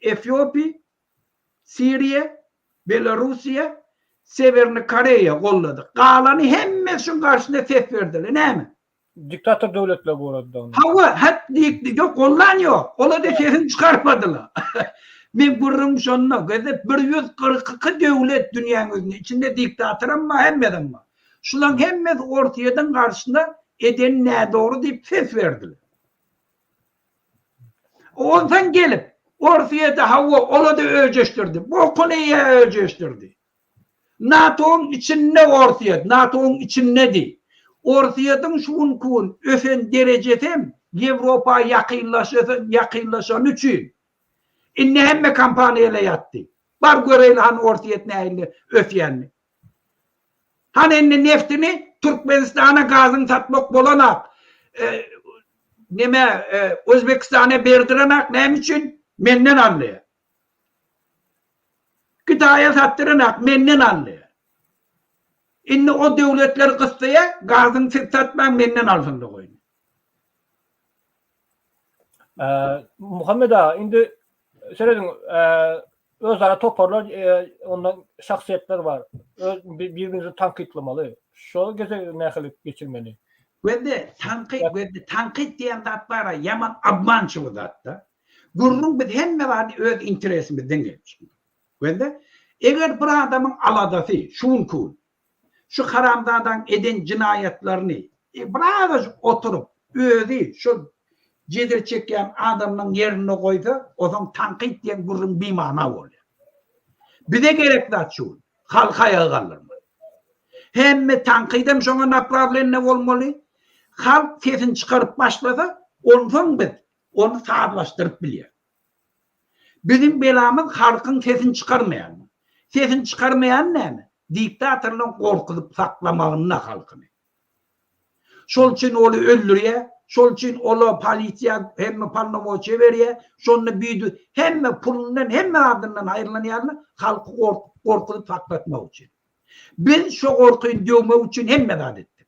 Efiopiý, Siriýa, Belarussiýa, Sewernyý Koreýa goldady. Galany hemmesi şuň garşyna ses berdiler. Näme? Diktator döwletler gorady ony. Hawa, hat dik ýok, gollan ýok. Ola-da sesini çykarmadylar. Men gürrüň şonda, gezek 142 döwlet dünýäň ýüzünde, içinde diktatoram bar, hemmesem bar. Şulaň hemmesi Orsýetiň garşyna edeni nädogry diýip ses berdiler. Onsoň gelip, Orsýete hawa, ola-da öjeşdirdi. Bokuny iýä öjeşdirdi. NATO-nyň içinde Orsýet, NATO-nyň içindedi. Orsýetiň şu günki gün ösen derejesem Ýewropa ýakynlaşany üçin indi hemme kompaniýalar ýatdy. Bar göreýli hany Orsýet nähili ösýänini. Hany indi neftini Türkmenistana gazyny satmak bolanak. Neme Özbekistana berdirenak näme üçin? Menden aldy. Hytaýa satdyranak menden aldy. Indi o döwletler gyssaýa gazyny siz satmaň menden alsynlar goýun. Muhammet aga indi serediň özara toparlar ondan şahsyýetler bar. Öz bir-birimizi tankytlamaly. Şo gezegi nähili geçirmeli? Gözde tankyt gözde tankyt diýen zat bara ýaman obmançiwy zatda. Gürrüň biz hemme zady öz interesimizden gelip çykýar. Gözle, eger bir adamyň aladasy şu günki gün şu haramzadaň eden jenaýatlaryny birazajyk oturyp özi şol jebir çekýän adamlaň ýerinde goýsa, ozaň tankyt diýen gürrüň bimana bolýar. Bize gerek zat şu gün, halky aýaga galdyrmak. Hemme tankydam şoňa naprawlenne bolmaly. Halk sesini çykaryp başlasa, onsoň biz Ony sazlaşdyryp bilýär. Biziň belamyz halkyň sesini çykarmaýany. Sesini çykarmaýany näme? Diktatorlaryň gorkuzyp saklamagynda halkyny. Şol üçin ony öldürýär. Şol üçin ola polisiýa hemme polnomoçiýa berýär. Şonda büdü hemme pulundan, hemme zadyndan aýrylanýarlar, halky gorkuzyp saklatmak üçin. Biz şo gorkyny döwmek üçin hemme zat etdik.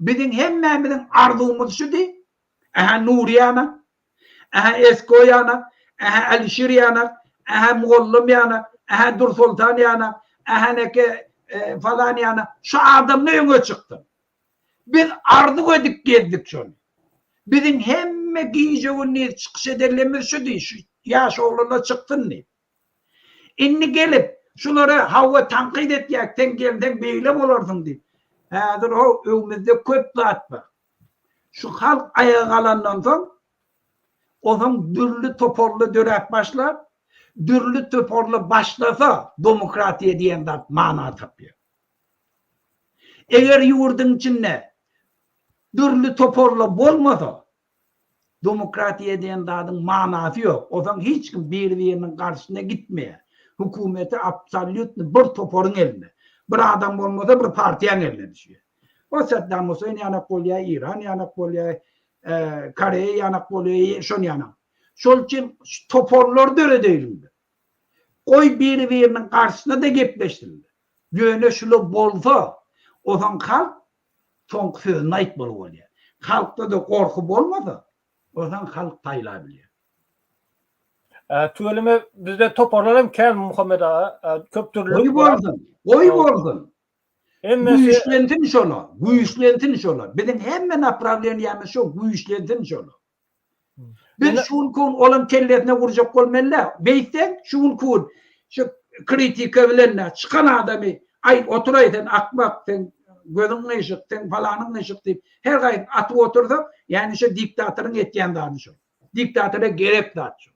Biziň hemmämiziň arzuwymyz şudy, Ähä Nury ýanak, ähä Esko ýanak, ähä Alişir ýanak, ähä Mugallym ýanak, ähä Dursoltan ýanak, ähä neke falan ýanak, şu adamlar öňe çyksyn. Biz arzuw edip gezdik şony. Biziň hemme gije-gündiz çykyş edenlerimiz şudy, şu ýaş oglanlar çyksyn diýip. Indi gelip, şulara hawa tankyt etýäk, sen gelseň beýle bolarsyň diýip. Häzir ho öňümizde köp zat bar. Şu halk aýaga galandan soň, onsoň dürli toparlar döräp başlar, dürli toparlar başlasa demokratiýa diýen zat mana tapýar. Eger ýurduň içinde dürli toparlar bolmasa, demokratiýa diýen zadyň manasy ýok. Onsoň hiç kim biri-biriniň garşysyna gitmeýär. Hökümeti absolýutny bir toparyň elinde. Bir adam bolmasa bir partiýaň eline düşýär. O Saddam Huseýn ýanak bolýar, Eýran ýanak bolýar, Koreýa ýanak bolýar, şon ýanak. Şol üçin şu toparlary döredeýliň biz. Goý biri-biriniň garşysyna-da gepleşsinler. Ýöne şular bolsa, onsoň halk soňky sözüni aýtmaly bolýar. Halkda-da gorky bolmasa, onsoň halk saýlabilýär. Tüweleme bizde toparlar hem kän Muhammet aga, köp dürli. Goý bolsun, goý bolsun. Güýçlensin şolar, güýçlensin şolar. Biziň hemme naprawleniýamyz şo, güýçlensin şolar. Biz şu günki gün olaň kellesine urjak bolmaly-dä. Beýtseň, şu günki gün şu kritika bilen çykan adamy, aý, oturaý sen akmak, sen gözüň gyşyk, sen palanyň gyşyk diýip, her gaýsy atyp otursak, ýagny şu diktatoryň etýän zady şol. Diktatora gerek zat şol.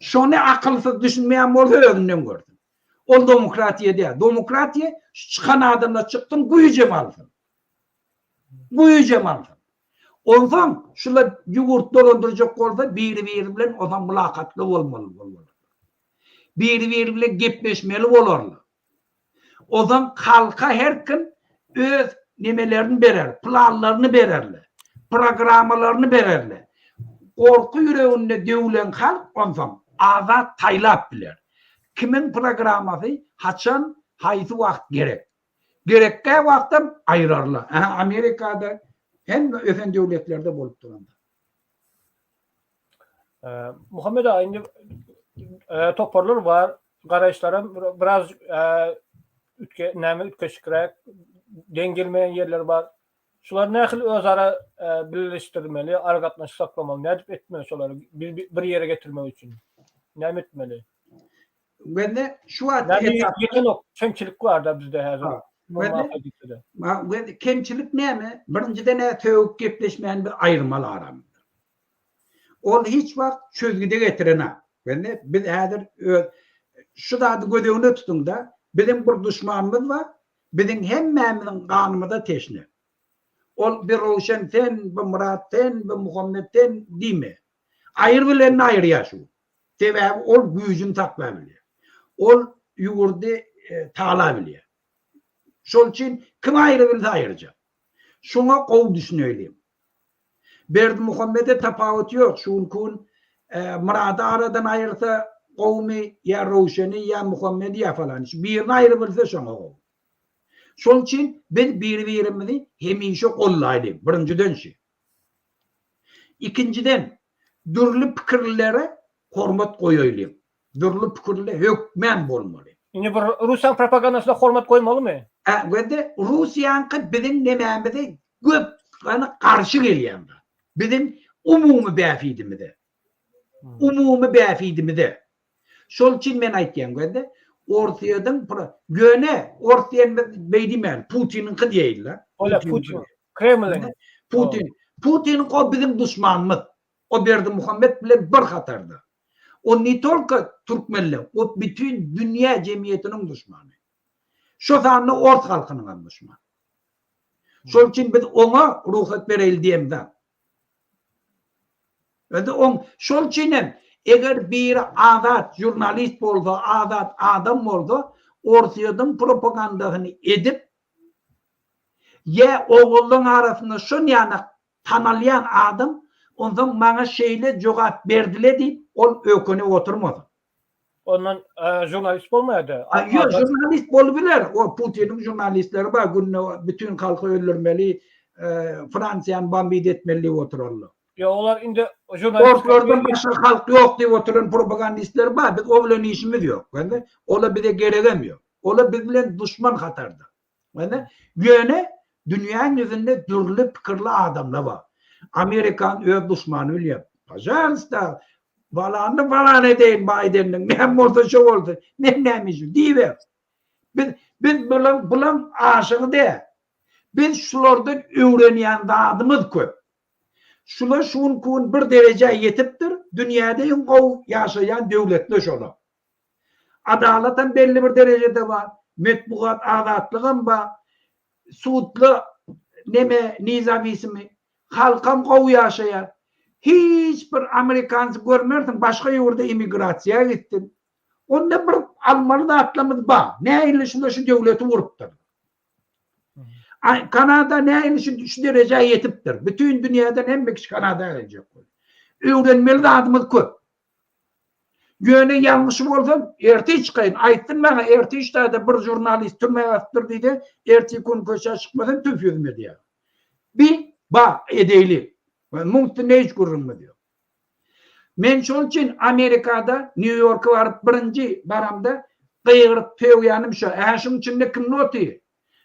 Şony akylsyz düşünmeýän bolsa özünden görsün. Ol demokratiýa däl. Demokratiýa şu çykan adamlar çyksyn, güýjem alsyn. Güýjem alsyn. Onsoň şular ýurt dolandyrjak bolsa biri-biri bilen onsoň mylakatly bolmaly bolarlar. Biri-biri bilen gepleşmeli bolarlar. Onsoň halka her kim öz nemelerini berer, planlaryny bererler, programmalaryny bererler. Gorky ýüreginde döwlen halk onsoň azat saýlap biler. Kimiň programmasy haçan, haýsy wagt gerek. Gerekkä wagtam aýyrarlar. Aha Amerikada hemme ösen döwletlerde bolup duran zat. Muhammet aga indi toparlar bar, garaýyşlaram biraz ütge näme üýtgeşikräk, deň gelmeýän ýerleri bar. Şulary nähili özara birleşdirmeli, aragatnaşyk saklamaly, nädip etmeli şolary bir ýere getirmek üçin? Näme etmeli? Wende şu wagt ýetenok, kemçilik bar-da bizde häzir. Wende kemçilik näme? Birinjiden-ä sögüp gepleşmäni biz aýyrmaly aramyzda. Ol hiç wagt çözgüde getirenok. Wende biz häzir öz şu zady göz öňüne tutuň-da, biziň bir duşmanymyz bar, biziň hemmämiziň ganymyza teşne. Ol bir Röwşen sen, bir Myrat sen, bir Muhammet sen diýme. Aýyr bilenini aýyrýar şu. Sebäbi ol güýjüni saklap bilýär. Ol ýurdy talap bilýär. Şol üçin kim aýyra bilse aýyrjak. Şoňa gowy düşüneýliň. Berdimuhamede tapawut ýok. Şu günki gün Myrady aradan aýyrsa gowumy ýa Röwşeni ýa Muhammedi ýa falany. Şu birini aýyra bilse şoňa gowy. Şol üçin biz biri-birimizi hemişe gollaýlyň. Birinjiden şu. Ikinjiden, dürli pikirlilere hormat goýaýlyň. Dürli pikirli hökmän bolmaly. Indi bir Russiýanyň propagandasyna hormat goýmalymy? Ä, we-de Russiýaňky biziň nemämize göp gany garşy gelýän zat. Biziň umumy bähbidimize. Umumy bähbidimize. Şol üçin men aýtýan gözde Orsýetiň ýöne ors diýenimiz beý diýmäli Putiniňki diýeýinle. Ola Putin. Kremliň. Putin. Putiniň o biziň duşmanymyz. O Berdimuhamet bilen bir hatarda. O ne tolko türkmenler, o bütün dünýä jemgyýetiniň duşmany. Şo sanda ors halkynyň hem duşmany. Şol üçin biz oňa rugsat bereýli diýemzok. Indi oň şol üçin hem eger biri azat žurnalist bolsa, azat adam bolsa, Orsýetiň propagandasyny edip, ýa ogullyň arasynda şon ýanak. tanalýan adam onsoň maňa şeýle jogap berdile diýip ol ökünip oturmasyn. Ondan žurnalist bolmaýar-da. Ýok, žurnalist bolubiler. O Putiniň žurnalistleri bar, günde bütin halky öldürmeli, Fransiýany bombit etmeli diýip oturanlar. Ýok, olar indi žurnalist. Orslardan başga halk ýok diýip oturan propagandistler bar. Biz o bilen işimiz ýok. Ola bize geregem ýok. Ola biz bilen duşman hatarda. Ýöne, ýöne dünýäň ýüzünde dürli pikirli adamlar bar. Amerikan öz duşmany bilýär. Pažalsta, balanyny balan edeýin Baýdeniň, näme bolsa şo bolsun. Men näme işim, diýiber. Biz, biz bulaň, bulaň aşygy däl. Biz şulardan öwrenýän zadymyz köp. Şular şu günki gün bir derejä ýetipdir, dünýäde iň gowy ýaşaýan döwletler şolar. Adalatam belli bir derejede bar, metbugat azatlygam bar, sudla neme nezawisimi, halkam gowy ýaşaýar. Hiç bir amerikansy görmersiň başga ýurda immigrasiýa gitsin. Onda bir almaly zatlarymyz bar. Nähili şular şu döwleti gurupdyr. Kanada nähili şu, şu derejä ýetipdir. Bütin dünýäden hemme kişi Kanada geljek bolýar. Öwrenmeli zadymyz köp. Ýöne ýalňyşy bolsam, ertir çykaýyn, aýtsyn maňa, ertir ştada bir žurnalist türmä basypdyr diýse, ertir gün köçä çykmasam tüf ýüzüme diýer. Bi, ba, edeýli. Muň üstünde hiç gürrüňimiz ýok. Men şol üçin Amerikada Nýu-Ýorka baryp birinji baramda gygyryp sögýänim şo, Ä şuň içinde kimler otyr?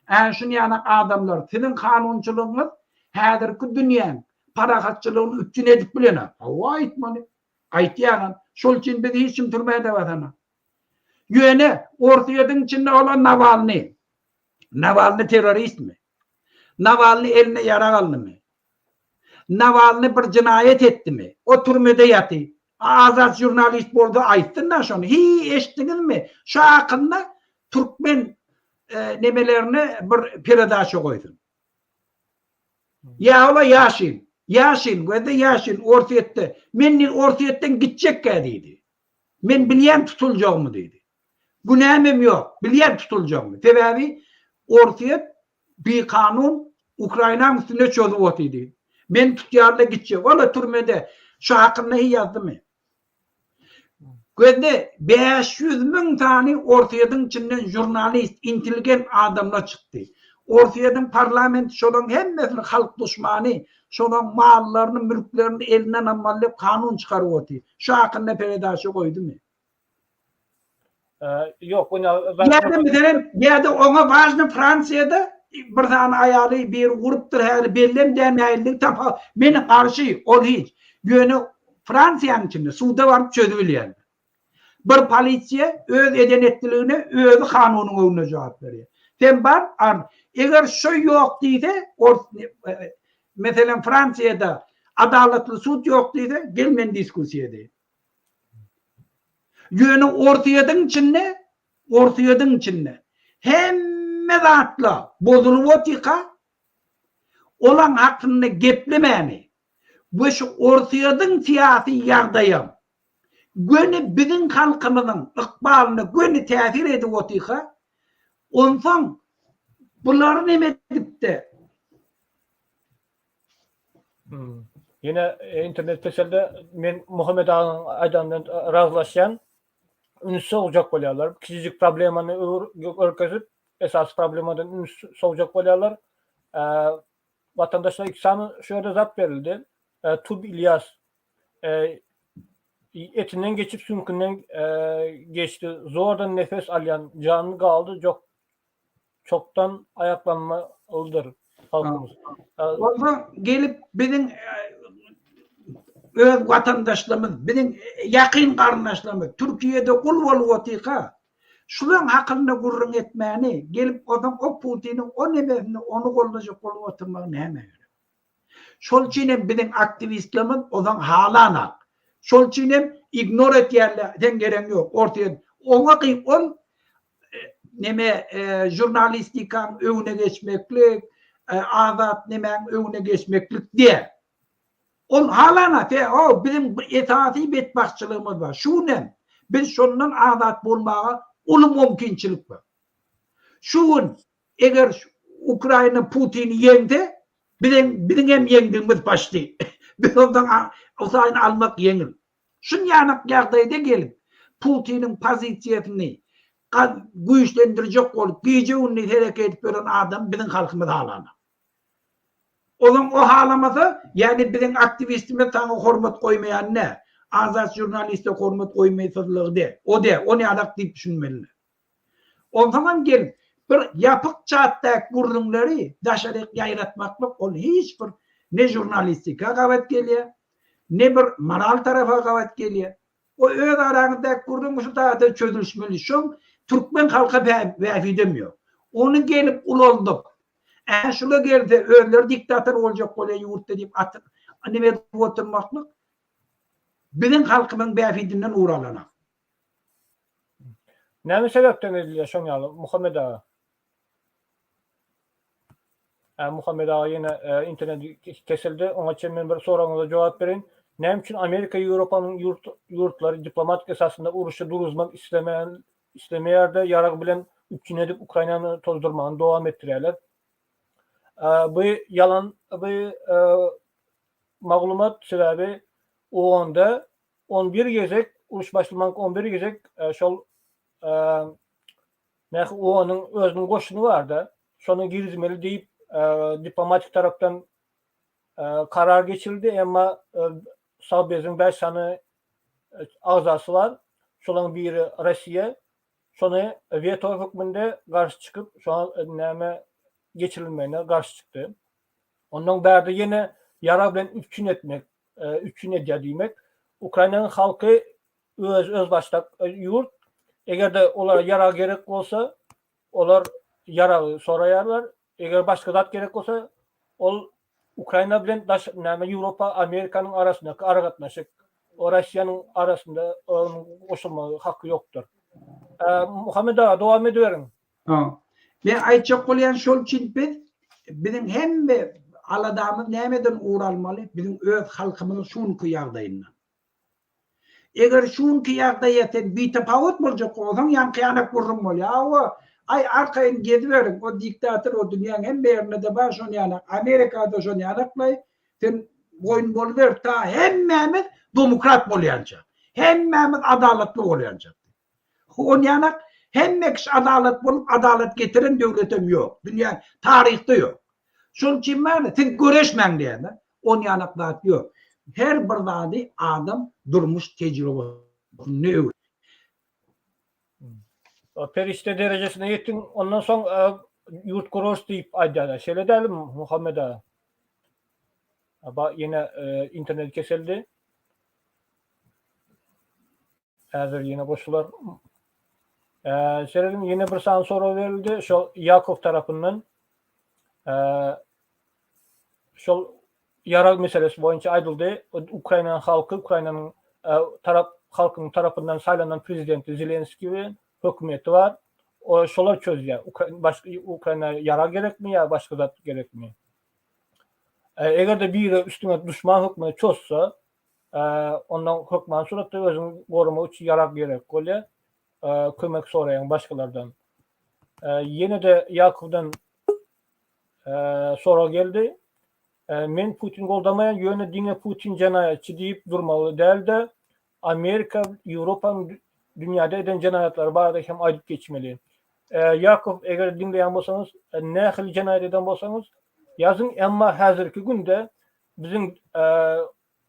Ä şuny ýanak adamlar, siziň kanunçylygyňyz häzirki dünýäň parahatçylygyny üpjün edip bilenok. Hawa aýtmaly. Aýtýanam, şol üçin bizi hiç kim türmä-de basanok. Ýöne Orsýetiň içinde bolan Nawalnyý. Nawalnyý terroristmi? Nawalnyý eline ýarag aldymy? Nawalnyý bir jenaýat etdimi? O türmede ýaty. Azat žurnalist bolsa aýtsyn-da şony. Hiý, eşitdiňizmi? Şu hakynda türkmen nemelerine bir peredaça goýsun. Ýa ola Ýaşin. Ýaşin, gözde Ýaşin Orsýetde. Men diýdi Orsýetden gitjekkä diýdi. Men bilýän tutuljagymy diýdi. Günämem ýok, bilýän tutuljagymy. Sebäbi Orsýet bikanun Ukrainaň üstüne çozup otyr diýdi. Men tutýarlar gitjek. Ola türmede. Şu hakynda hiý ýazdymy? Gözle, 500 müň sany Orsýetiň içinden žurnalist, intelligent adamlar çykdy. Orsýetiň parlamenti şolaryň hemmesini halk duşmany, şolaryň mallaryny, mülklerini elinden almaly diýip kanun çykaryp otyr. Şu hakynda peredaça goýdumy? Ýok, ony Ýa-da meselem, ýa-da oňa wažny Fransiýada bir sany aýaly biri urupdyr, häli bellem däl nähilidigi tapa, men garşy, ol hiç. Ýöne Fransiýanyň içinde suda baryp çözübilýärler. Bir polisiýa öz eden etdiligine özi kanunyň öňünde jogap berýär. Sen bar, ar, eger şo ýok diýse, ors, meselem Fransiýada adalatly sud ýok diýse, gel men diskussiýa edeýin. Ýöne Orsýetiň içinde, Orsýetiň içinde hemme zatlar bozulyp otyka, olaň hakynda geplemäni we şu Orsýetiň syýasy ýagdaýam göni biziň halkymyzyň ykbalyna göni täsir edip otyka, onsoň bulary neme edipde, Ýene internet peselde men Muhammet agaň aýdanyndan razylaşýan. Üns sowjak bolýarlar. Kiçijik problemany görkezip, esasy problemadan üns sowjak bolýarlar. Watandaşlar iki sany şu ýerde zat berildi. Tub Ilýas etinden geçip süňkünden geçdi. Zordan nefes alýan jany galdy jok Çokdan aýaklanmalydyr halkymyz. Onsoň gelip biziň öz watandaşlarymyz, biziň ýakyn garyndaşlarymyz Türkiýede gul bolup otyrka, şulaň hakynda gürrüň etmäni, gelip onsoň o Putiniň o nemesini, ony goldajak bolup oturmagy nämä gerek? Şol üçin hem biziň aktiwistlerimiz ozan halanak. Şol üçin hem ignor etýärler, sen geregiň ýok, Orsýet. Oňa gy ol neme žurnalistikaň öňüne geçmeklik, azat nemäň öňüne geçmeklik däl. Ol halana, se o biziň esasy betbagtçylygymyz bar. Şu gün hem biz şondan azat bolmaga uly mümkinçilik bar. Şu gün eger Ukraina Putini ýeňse, Biziň biziň hem ýeňdigimiz paçti. Biz ondan Ukraina almak ýeňil. Şunýanak ýagdaýda gelip Putiniň pozisiýasyny güýçlendirjek bolup gije-gündiz hereket edip ýören adam biziň halkymyz halana. Ozaň o halamasa, ýagny biziň aktiwistimiz saňa hormat goýmaýan dä. Azat žurnaliste hormat goýmaýsyzlygy dä. O dä, o nädak diýip düşünmeli. Onsoňam gelip bir ýapyk çatdaky gürrüňleri daşaryk ýaýratmaklyk ol hiç bir ne žurnalistika gabat gelýär, ne bir moral tarapa gabat gelýär. O öz araňyzdaky gürrüň şu taýda çözülişmeli. Şoň türkmen halka bähbidem ýok. Ony gelip ulaldyp, ä şula gelse özleri diktator boljak bolýar ýurtda diýip atyp neme edip oturmaklyk biziň halkymyzyň bähbidinden ugur alanak. Näme sebäpden edilýär şoň ýaly Muhammet aga? Ä Muhammet aga ýene internet kesildi. Oňa çenli men bir soragyňyza jogap bereýin. Näme üçin Amerika Ýewropanyň ýurt ýurtlary diplomatik esasynda uruşy duruzmak islemeýän islemeýärde ýarag bilen üpjün edip Ukrainany tozdurmagyny dowam etdirýärler? Bu ýalan bu maglumat sebäbi Owganda 11 gezek uruş başlamanka 11 gezek şol Nähi onuň özüniň goşuny barda, şony girizmeli diýip diplomatik tarapdan karar geçirildi, emma Sowbeziň 5 sany agzasy bar, şolaryň biri Russiýa, şony weto hökmünde garşy çykyp, şoňa näme geçirilmegine garşy çykdy. Ondan bärde ýene ýarag bilen üpjün etmek, üpjün edýär diýmek, Ukrainanyň halky öz özbaşdak ýurt. Eger-de olara ýarag gerek bolsa, olar ýaragy soraýarlar. Eger başga zat gerek bolsa, ol Ukraina bilen daş näme Ýewropa, Amerikanyň arasyndaky aragatnaşyk, o Russiýanyň arasynda onuň goşulmagy haky ýokdur. Muhammet aga dowam ediberiň. Ha. Men aýtjak bolýan şol üçin biz biziň hemme aladamyz nämeden ugur almaly? Biziň öz halkymyzyň şu günki ýagdaýyndan. Eger şu günki ýagdaýa sen bitapawut boljak bolsaň, ýaňky ýanak gürrüň bolýar. Hawa, aý arkaýyn geziberiň, o diktator o dünýäň hemme ýerinde-de bar şon ýanak, Amerikada şon ýanaklaý, sen boýun boluber ta hemmämiz domukrat bolýança, hemmämiz adalatly bolýança. On ýanak hemme kişi adalat bolup adalat getiren döwletem ýok, dünýä taryhda ýok. Şonuň üçin bärde siz göreşmäň diýýärler. On ýanak zat ýok. Her bir zady adam durmuş tejribesinde öwrenýär. Perişde derejesine ýetdiň, ondan soň ýurt gurarys diýip aýdýarlar. Şeýle dälmi, Muhammet aga? Ba, ýene internet kesildi. Häzir ýene goşular. Serediň, ýene bir sany sorag berildi. Şol Ýakow tarapyndan. Şol ýarag meselesi boýunça aýdyldy. Ukrainanyň halky, Ukrainanyň tarap halkynyň tarapyndan saýlanan prezidenti Zelenskiý we hökümeti bar. O şolar çözýär. Başga Ukraina ýarag gerekmi ýa başga zat gerekmi? Eger-de biri üstüňe duşman hökmünde çozsa, Ondan hökman suratda özüňi goramak üçin ýarag gerek bolýar. Kömek soraýaň başgalardan. Ýene-de Ýakowdan sorag geldi. Men Putin goldamaýan, ýöne diňe Putin jenaýatçy diýip durmaly däl-de, Amerika, Ýewropanyň dünýäde eden jenaýatlary barada hem aýdyp geçmeli. Ýakow, eger diňleýän bolsaňyz, nähili jenaýat eden bolsaňyz, ýazyň, emma häzirki günde Biziň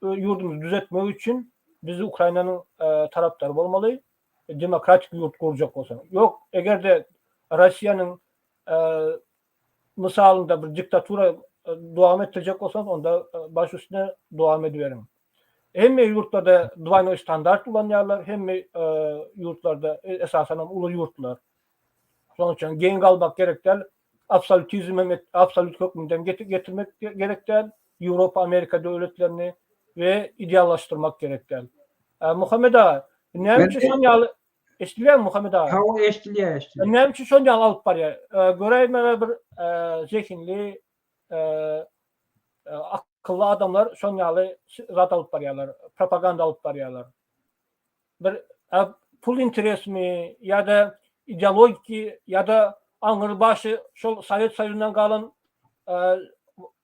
ýurdumyzy düzetmek üçin biz Ukrainanyň tarapdary bolmaly, demokratik ýurt gurjak bolsaň. Ýok, eger-de Russiýanyň mysalynda bir diktatura dowam etdirjek bolsaňyz, onda baş üstüne dowam ediberiň. Hemme ýurtlarda dwaýnoý standart ulanýarlar, hemme ýurtlarda, esasan hem uly ýurtlar. Şonuň üçin geň galmak gerek däl. Absolýutizm hem absolýut hökmünde hem getirmek gerek däl, Ýewropa, Amerika döwletlerini we ideallaşdyrmak gerek däl. Muhammet aga, näme üçin şon ýaly eşidilýärmi Muhammet aga? Hawa, eşidilýär, eşidilýär. Näme üçin şon ýaly alyp barýar? Göräýmäge bir zehinli, akylly adamlar şon ýaly zat alyp barýarlar, propaganda alyp barýarlar. Bir pul interesmi ýa-da ideologiki ýa-da aňrybaşy şol Sowet Soýuzyndan galan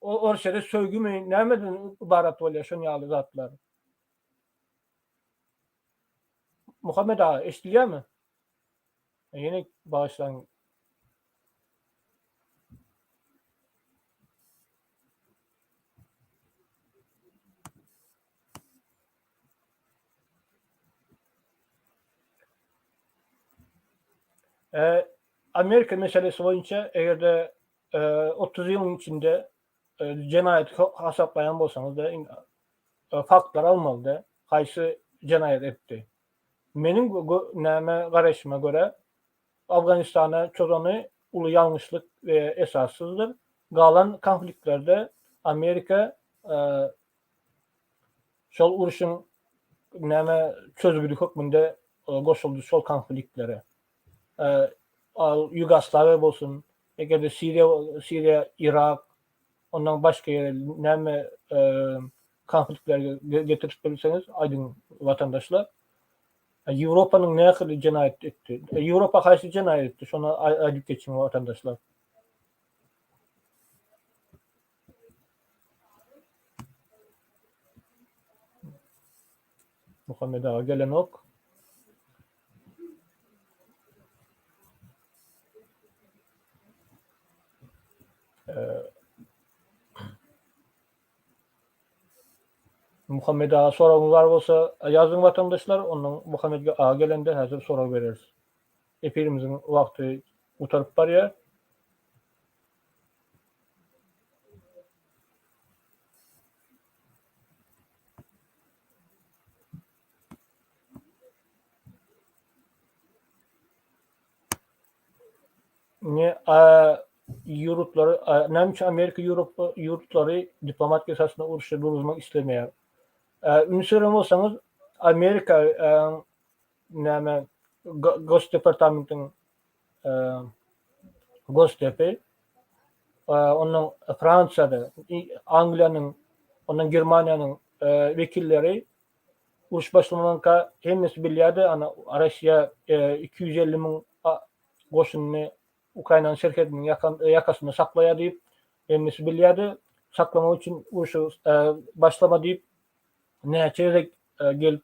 o. Orsýede söýgümi nämeden ybarat bolýar şon ýaly zatlar? Muhammet aga eşidilýärmi? Ýene bagyşlaň. Amerika meselesi boýunça eger-de 30 ýylyň içinde jenaýat hasaplaýan bolsaňyz-da, faktlar almaly-da, haýsy jenaýat etdi. Meniň näme garaýşyma görä, Afganistana çozany uly ýalňyşlyk we esassyzdyr. Galan konfliktlerde Amerika şol urşuň näme çözgüdi hökmünde goşuldy şol konfliktlere. Al Ýugoslawiýa bolsun, eger-de Siriýa, Siriýa, Yrak, ondan başga ýere näme konfliktler getirip bilseňiz aýdyň watandaşlar. Ýewropanyň nähili jenaýat etdi? Ýewropa haýsy jenaýat etdi? Şony aýdyp geçiň watandaşlar. Muhammet aga gelenok. Muhammet aga soragyňyz bar bolsa ýazyň watandaşlar, ondan Muhammet aga gelende häzir sorag bereris. Efirimiziň wagty gutaryp barýar. Ne ýurtlary, näme üçin Amerika Ýewropa ýurtlary diplomatik esasynda urşy duruzmak islemeýär? Üns beren bolsaňyz, Amerika näme Gosdepartamentiň Gosdepi, ondan Fransiýada, Angliýanyň, ondan Germaniýanyň wekilleri uruş başlamanka hemmesi bilýärdi, ana Russiýa 250 müň goşunyny Ukrainanyň serhediniň ýakasynda saklaýar diýip, hemmesi bilýärdi. Saklamak üçin urşy başlama diýip, näçe gezek gelip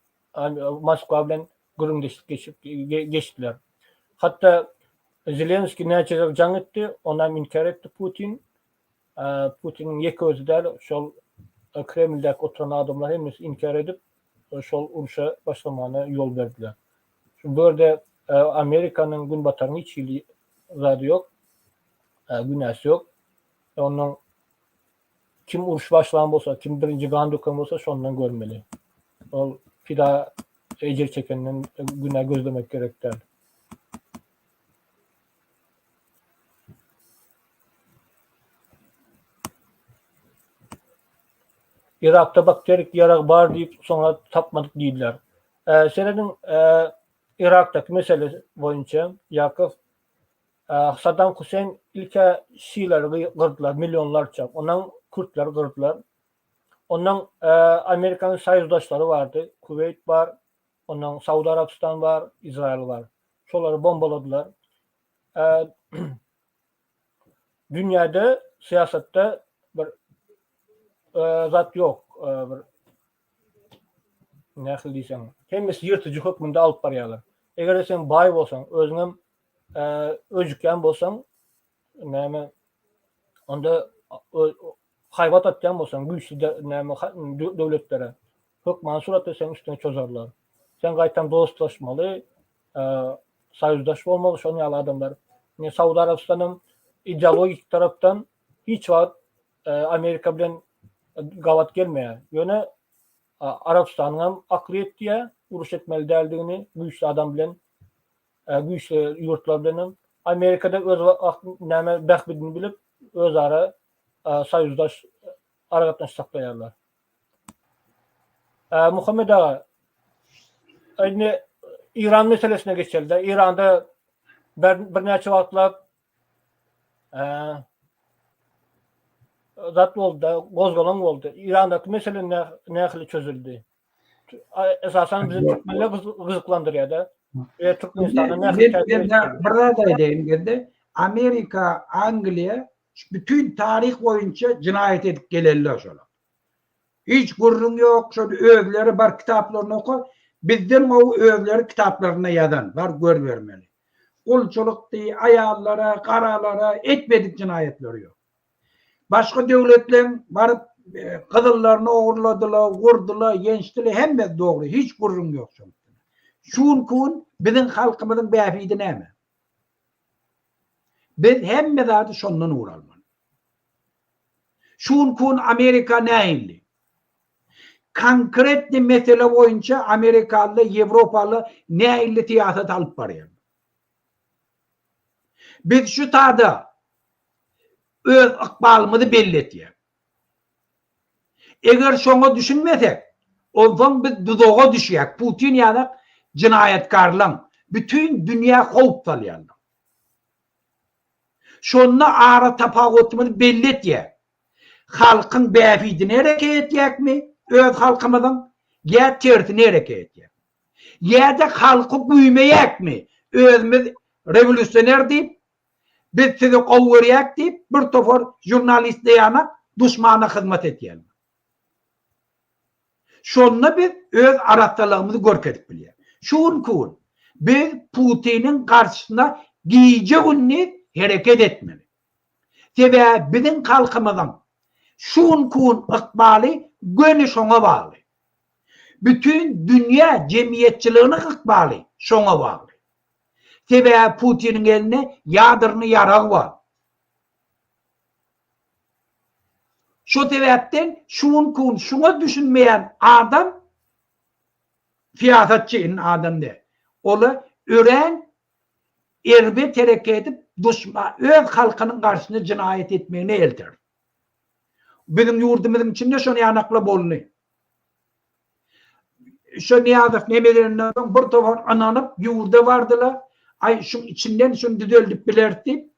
Moskwa bilen gürrüňdeşlik geçip geçdiler. Hatda Zelenskiý näçe gezek jaň etdi, onam inkär etdi Putin. Putiniň ýeke özi däl, şol Kremldäki oturan adamlar hemmesi inkär edip, şol urşa başlamana ýol berdiler. Bu ýerde Amerikanyň, Günbataryň hiç hili zady ýok, günäsi ýok. Ondan kim uruş başlan bolsa, kim birinji gan döken bolsa şondan görmeli. Ol pida ejir çekenden günä gözlemek gerek däl. Yrakda bakterik ýarag bar diýip soňra tapmadyk diýdiler. Serediň Yrakdaky mesele boýunça Ýakow Saddam Huseýn ilkä şiileri gyrdylar millionlarça ondan kürtleri gyrdylar. Ondan Amerikanyň soýuzdaşlary bardy Kuweýt bar ondan Saud Arabystan bar Izraýyl bar. Şolary bombaladylar. Dünýäde syýasatda bir zat ýok. Bir nähili diýseň, hemmesi ýyrtyjy hökmünde alyp barýarlar. Eger-de sen baý bolsaň, özüňem öjükýän bolsaň, näme onda haýbat atýan bolsaň güýçli näme döwletlere hökmany suratda seň üstüňe çozarlar. Sen gaýtam dostlaşmaly, soýuzdaş bolmaly şonuň ýaly adamlar. Ine Saud Arabystanam ideologik tarapdan hiç wagt Amerika bilen gabat gelmeýär. Ýöne Arabystanyň hem akly ýetýär, uruş etmeli däldigini güýçli adam bilen, güýçli ýurtlar bilen hem. Amerikada öz näme bähbidini bilip özara soýuzdaş aragatnaşyk saklaýarlar. Muhammet aga, indi İran meselesine geçeli-de. İranda birnäçe wagtlap zat boldy, gozgalaň boldy. İrandaky mesele nähili çözüldi? Esasan bizi türkmenler gyzyklandyrýar-da. We Türkmenistanda nähili Bir zat aýdaýyn geldi. Amerika, Angliýa. Bütün taryh boýunça jenaýat edip gelenler şolar. Hiç gürrüň ýok, şol özleri bar kitaplaryny oka, bizden gowy özleri kitaplarynda ýazan, bar görübermeli. Gulçulyk diý, aýallara, garalara etmedik jenaýatlary ýok. Başga döwletleň baryp gyzyllaryny ogurladylar, gurdular, ýençdiler, hemmesi dogry, hiç gürrüň ýok şoň üstünde. Şu günki gün biziň halkymyzyň bähbidi näme? Biz hemme zady şondan ugur almaly. Şu günki gün Amerika nähili? Konkretny mesele boýunça amerikaly, ýewropaly nähili syýasat alyp barýar? Biz şu tada öz ykbalymyzy belli etýär. Eger şoňa düşünmesek, onsoň biz duzaga düşýäk, Putin ýaly jenaýatkarlaň, bütin dünýä howp salýanlaň. Şonda ara tapawutymyzy belli etýär. Halkyň bähbidine hereket etýäkmi, öz halkymyzyň, ýa tersine hereket etýäkmi? Ýa-da halky güýmeýäkmi, özümiz rewolýusioner diýip, biz sizi gowy görýäk diýip, bir topar žurnalist ýanak duşmana hyzmat etýärler. Şonda biz öz arassalygymyzy görkezip bilýäris. Şu günki gün biz Putiniň garşysyna gije-gündiz hereket etmeli. Sebäbi biziň halkymyzyň şu günki gün ykbaly göni şoňa bagly. Bütin dünýä jemgyýetçiliginiň ykbaly şoňa bagly. Sebäbi Putiniň elinde ýadrny ýarag bar. Şo sebäpden şu günki gün şuňa düşünmeýän adam syýasatçy indi adam däl. Ola örän erbet hereket edip duşman öz halkynyň garşysyna jenaýat etmegine elter. Biziň ýurdumyzyň içinde şony ýanakla boldy. Şo Nyýazow neme edenden soň bir topar ynanyp ýurda bardylar. Aý şuň içinden şuny düzeldip bileris diýip.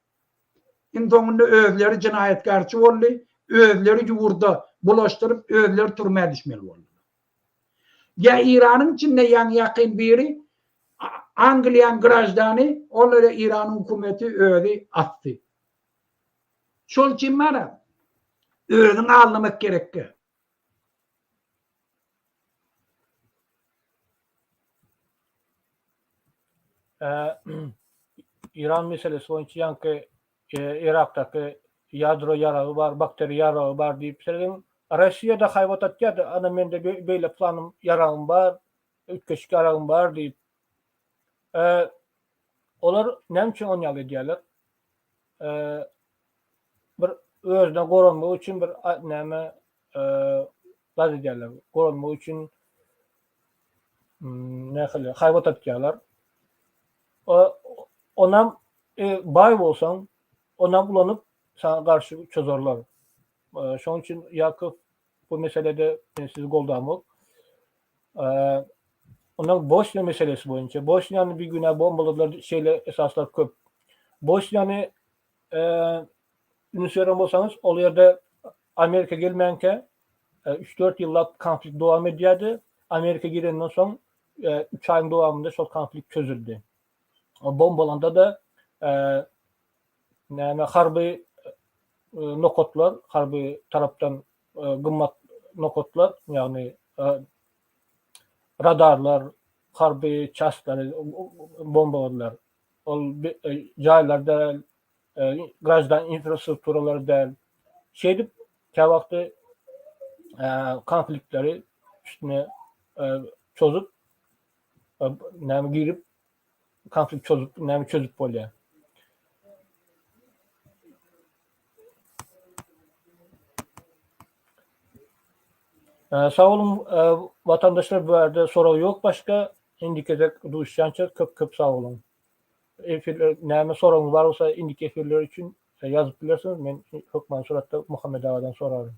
Iň soňunda özleri jenaýatkarçy boldy, özleri ýurda bulaşdyryp, özleri türmä düşmeli boldular. Ýa Iranyň içinde ýaňy ýakyn biri Angliýanyň graždany, olary Iranyň hökümeti özi asdy. Şol üçin bara özüňi aldamak gerekge. Iran meselesi boýunça ýaňky Yrakdaky ýadro ýaragy bar, bakteriýa ýaragy bar diýip serediň. Russiýada haýbat atýardy, ana mende beýle planym ýaragym bar, üýtgeşik ýaragym bar diýip. Olar näme üçin ony ýaly edýärler? Bir özüne goranmak üçin bir näme zat edýärler. Goranmak üçin nähili haýbat atýarlar. Onam baý bolsaň, onam ulanyp saňa garşy çozarlar. Şonuň üçin Ýakow bu meselede men sizi goldamok. Ondan Bosniýa meselesi boýunça, Bosniýany bigünä bombaladylar şeýle esaslar köp. Bosniýany üns beren bolsaňyz, ol ýerde Amerika gelmänkä üç-dört ýyllap konflikt dowam edýärdi. Amerika girenden soň üç aýyň dowamynda şol konflikt çözüldi. Bombalanda-da näme harby nokatlar, harby tarapdan gymmat nokatlar, ýagny radarlar, harby çastlary bombaladylar. Ol jaýlar däl, graždan infrastrukturalary däl. Şeýdip käwagty konfliktleri üstüne çozup näme girip konflikt çözüp näme çözüp bolýar. Sag boluň watandaşlar bu ýerde sorag ýok başga indiki gezek duşýança köp köp sag boluň. Efirler näme soragyňyz bar bolsa indiki efirler üçin ýazyp bilersiňiz men hökman suratda Muhammet agadan soraryn.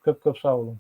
Köp köp sag boluň.